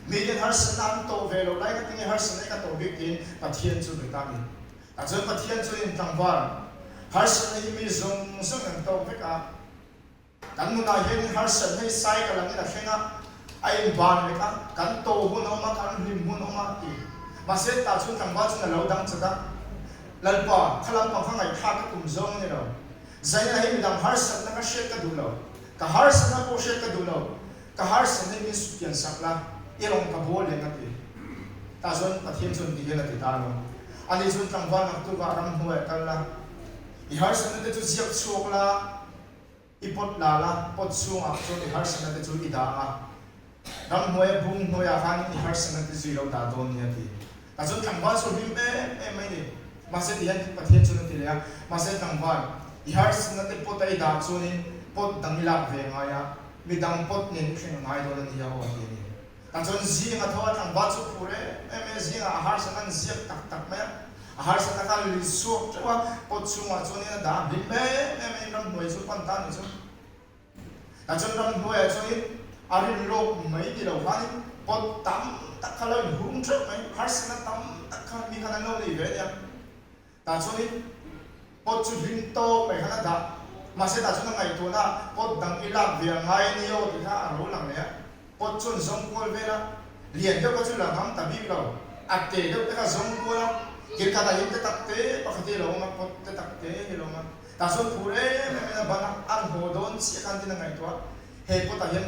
Miten harsatna an tawh ve loh lai nga tinge harsatna hi ka tawh bik tiin Pathian chu be ta a ni. Tah chuan Pathian chuan tlangval harsatna hi mi zawng zawng an tawk vek a. Kan nunah hianin harsatna hi cycle angin a thleng a, a inban vek a, kan tawh hun a awm a, kan hlim hun a awm a ti. Mahse tah chuan tlangval chuan a lo dang chat a, Lalpa, kha lampang kha ngaihthlak ka tum zawng a ni lo. Zaina hi midang harsatna ka hriat ka duh lo, ka harsatna pawh hriat ka duh lo, ka harsatna hi min sutkian sak la, i rawn ka bawl leh ka ti. Tah chuan Pathian chuan ti hian a ti ta lo. Ani chuan tlangval naktuk ah ramhnuai ah kal la, i harsatna te chu ziak chhuak la, I pot la la, pot chhungah chuan i harsatna te chu i dah a, ramhnuaia bung hnuaiah khanin i harsatna te zui lo dah dawn nia ti. Tah chuan tlangval chu a hlim em em mai ni. Mahse ti hian Pathian chuan a ti leh a, mahse tlangval, i harsatna te pot a i dah chuanin pot dang i lak ve ngai a, midang pot nen i thleng a ngai dawn a nia aw a ti a ni. Tah chuan zing a tho a, tlangval chu phur em em mai a, zingah a harsatna an ziak tak tak mai a, a harsatna kha a chhuak teuh a, pot chhungah chuanin a dah hlim em em mai, ramhnuai chu pan ta a nih chu. Tah chuan ramhnuaiah chuanin a rin lawk mai ni lo khanin pot tam tak kha lo inhung teuh mai, harsatna tam tak kha mi khan an lo nei ve a nia. Tah chuanin pot chu hlim tawk mai khan a dah. Mahse tah chuan a ngaihtuahna pot dang i lak ve a ngai a ni aw tih kha a ro lang leh a. Pot chuan zawng kual vel a, lian deuh kha chu la ngam ta bik lo. A te deuh te kha zawng kual a, kil khatah hian te tak te pakhat hi a lo awm a, pot te tak te hi a lo awm a. Tah chuan phur em em in a ban a, an haw dawn chiah khan tin a ngaihtuah a, he pot ah hian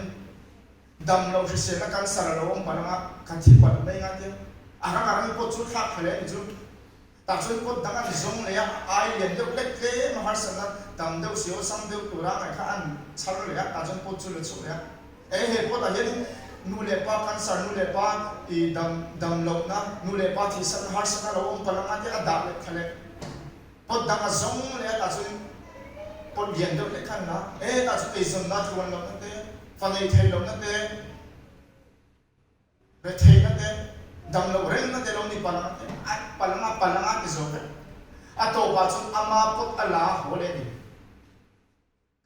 dam loh hriselna cancer a lo awm palh ang a, ka thi palh mai ang a tia. A rang a rang i pot chu thlak thla leh a ni chu. Tah chuan kawt dang an zawng leh a, ai lian deuh hlek tlem a harsatna tam deuh si awlsam deuh tura ngaih kha an chhar leh a, tah chuan pot chu la chhuah leh a. E he pot ah hianin nu leh pa cancer, nu leh pa i dam dam lohna, nu leh pa thihsatna harsatna lo awm palh anga te a dah leh kha leh pot dang a zawng leh a, tah chuan pot lian deuh hlek kha an la. E tah chuan eizawnna tluan lohna te, fa nei theih lohna te, Retheihna te, dam loh rengna te lo ni palh anga te, a palh anga palh anga ti zawk vek. A tawpah chuan ama pawt a la haw leh a ni.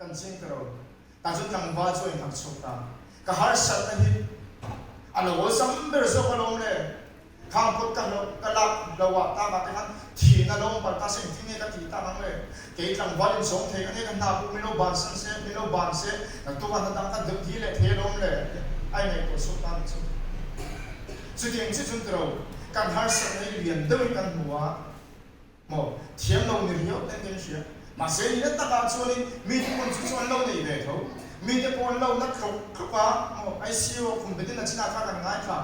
Kan ching ta lo. Tah chuan tlangval chu a inhak chhuak ta. Ka harsatna hi a lo awlsam ber zawk alawm le. Khang pawt ka hlauh ka lak hlauh ah takah te khan thihna lo awm palh ta se engtin nge ka tih tak ang le. Kei tlangval in zawng thei ka nia ka hna pawh min lo bansan se, min lo ban se, naktuk ah hna dang ka deuh dil leh thei alawm le a ingaihtuah chhuak ta nih chu. Chutiang chi chun tiro kan harsatna hi lian deuhin kan hmu a, maw thiam lo ni riau ten kan hria. Mahse ni na takah chuanin mite pawn chu chu an lo nei ve tho. Mite pawh an lo na tluk tluk a, maw ICU ah khum betin a chinah kha kan ngaithla.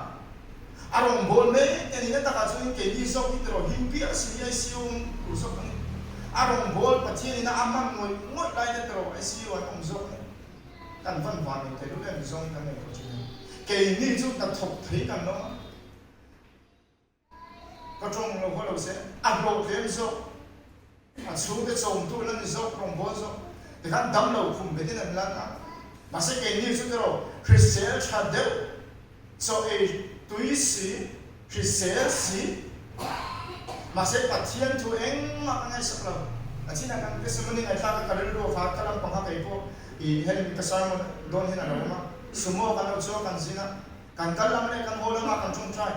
A rawngbâwl mek te nihna takah chuan keini zawk hi tiraw him piah si hi ICU awm tur zawk a ni. A rawngbâwl Pathian ina a hman ngawih ngawih lai te tiraw ICU an awm zawk a ni. Kan van van nei thei luh em zawng kan nei tawh thin a ni. Keini chu hnathawk thei kan lo a, ka tawng lo haw lo se a hlawhtlem zawk, a chhungte chawmtu la ni zawk, rawngbâwl zawk tikhan damlo khum betin an lan a. Mahse keini chu tiraw hrisel tha deuh chaw ei tui si, hrisel si, mahse Pathian thu engmah ka ngaihsak lo. A chinah kan testimony ngaihthlak a ka rilru a kha ka lampang kha kei pawh i hemi ka sermon dawn hian a lo awm a, sumo kan lo chuang kan zin a, Kan kal lam leh kan haw lamah kan tawngtai.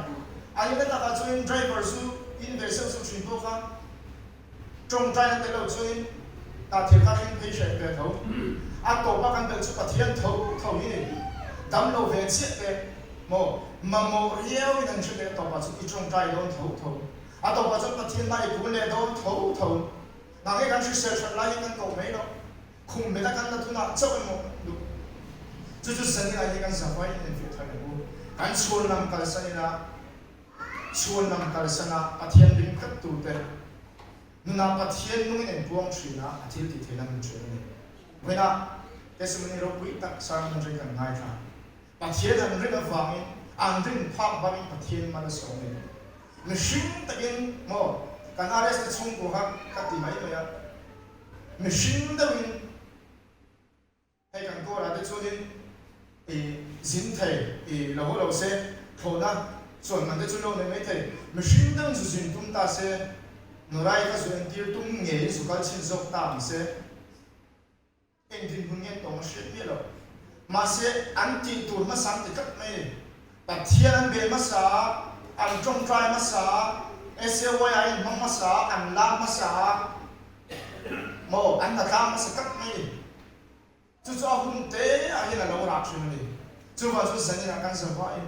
A inna takah chuanin driver chu in ve seuh seuh thin pawh kha tawngtaina tel lo chuanin tah thil kha thleng phei hreh ve tho. A tawpa kan belh chu Pathian tho tho hi ni. Dam lo ve chiah te maw mamawh riauin an hre teh a tawpah chuan i tawngtai dawn tho tho. A tawpah chuan Pathian hma i kun leh dawn tho tho. Nang he kan hrisel that lai hi kan koh mai lo. Khum beta kan la thunah chauh emaw duh. Chu chu zanin ah hian kan zavai in enfiah thar leh u. Kan chhuan lam kalsan ila, chhuan lam kalsan a Pathian ring tlat tur te nunah Pathian nungin enpuang thin a, a thil tih theihna nun thin a ni. Vawiinah testimony ropui tak sermon atangin kan ngaithla. Pathian an rin avangin an rin phak bangin Pathian mal a sawm em? Mihring takin maw kan RS te chhungkua kha ka ti mai mai a, mihring deuhin hei kan kawrah te chuanin i zin thei i lo haw lo se thlawhna chuan man te chu lo nei mai thei. Mihring deuhin zu zin tum ta se, Norai kha zu entir tum ngeiin zu kal chhin zawk ta ang se. Eng dinhmun nge tawng a hriat miah lo. Mahse, an tih tur hmasa an ti tlat mai a ni. Pathian an bel hmasa a, an tawngtai hmasa a, SAY a inhmang hmasa a, an lam hmasa a, maw, an hnatlang hmasa tlat mai a ni. Chu chu a hun te ah hian a lo rah thin a ni. Chuvang chu zanin ah kan zavain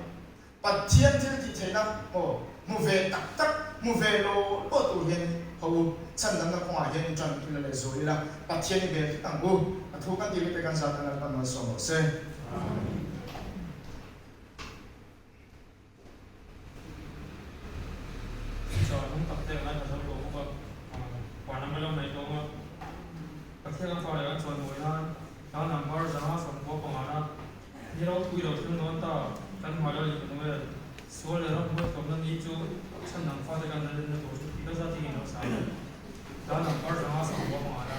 Pathian thil tih theihna maw hmu ve tak tak, hmu ve lo lo tur hian ho u, chhandamna kawngah hian ṭan ila leh zual ila, Pathian i bel tlat ang u. A thu kan tih leh te kan zat a Lalpan malsawm rawh se. Amen. Chau hnung tak te ngai ka zo tawh bawk a, Vanram a lo nei tawng a, Pathian a fa leh a chawimawi nan. Ropui lo thleng dawn ta, kan hmai lal Immanuel, sual leh ramhuai tlawmna ni chu chhan dang fate kan la lenna tur chu tih ka zat in lo sa a ni. Tlan ang par zanga sang huam ang a la.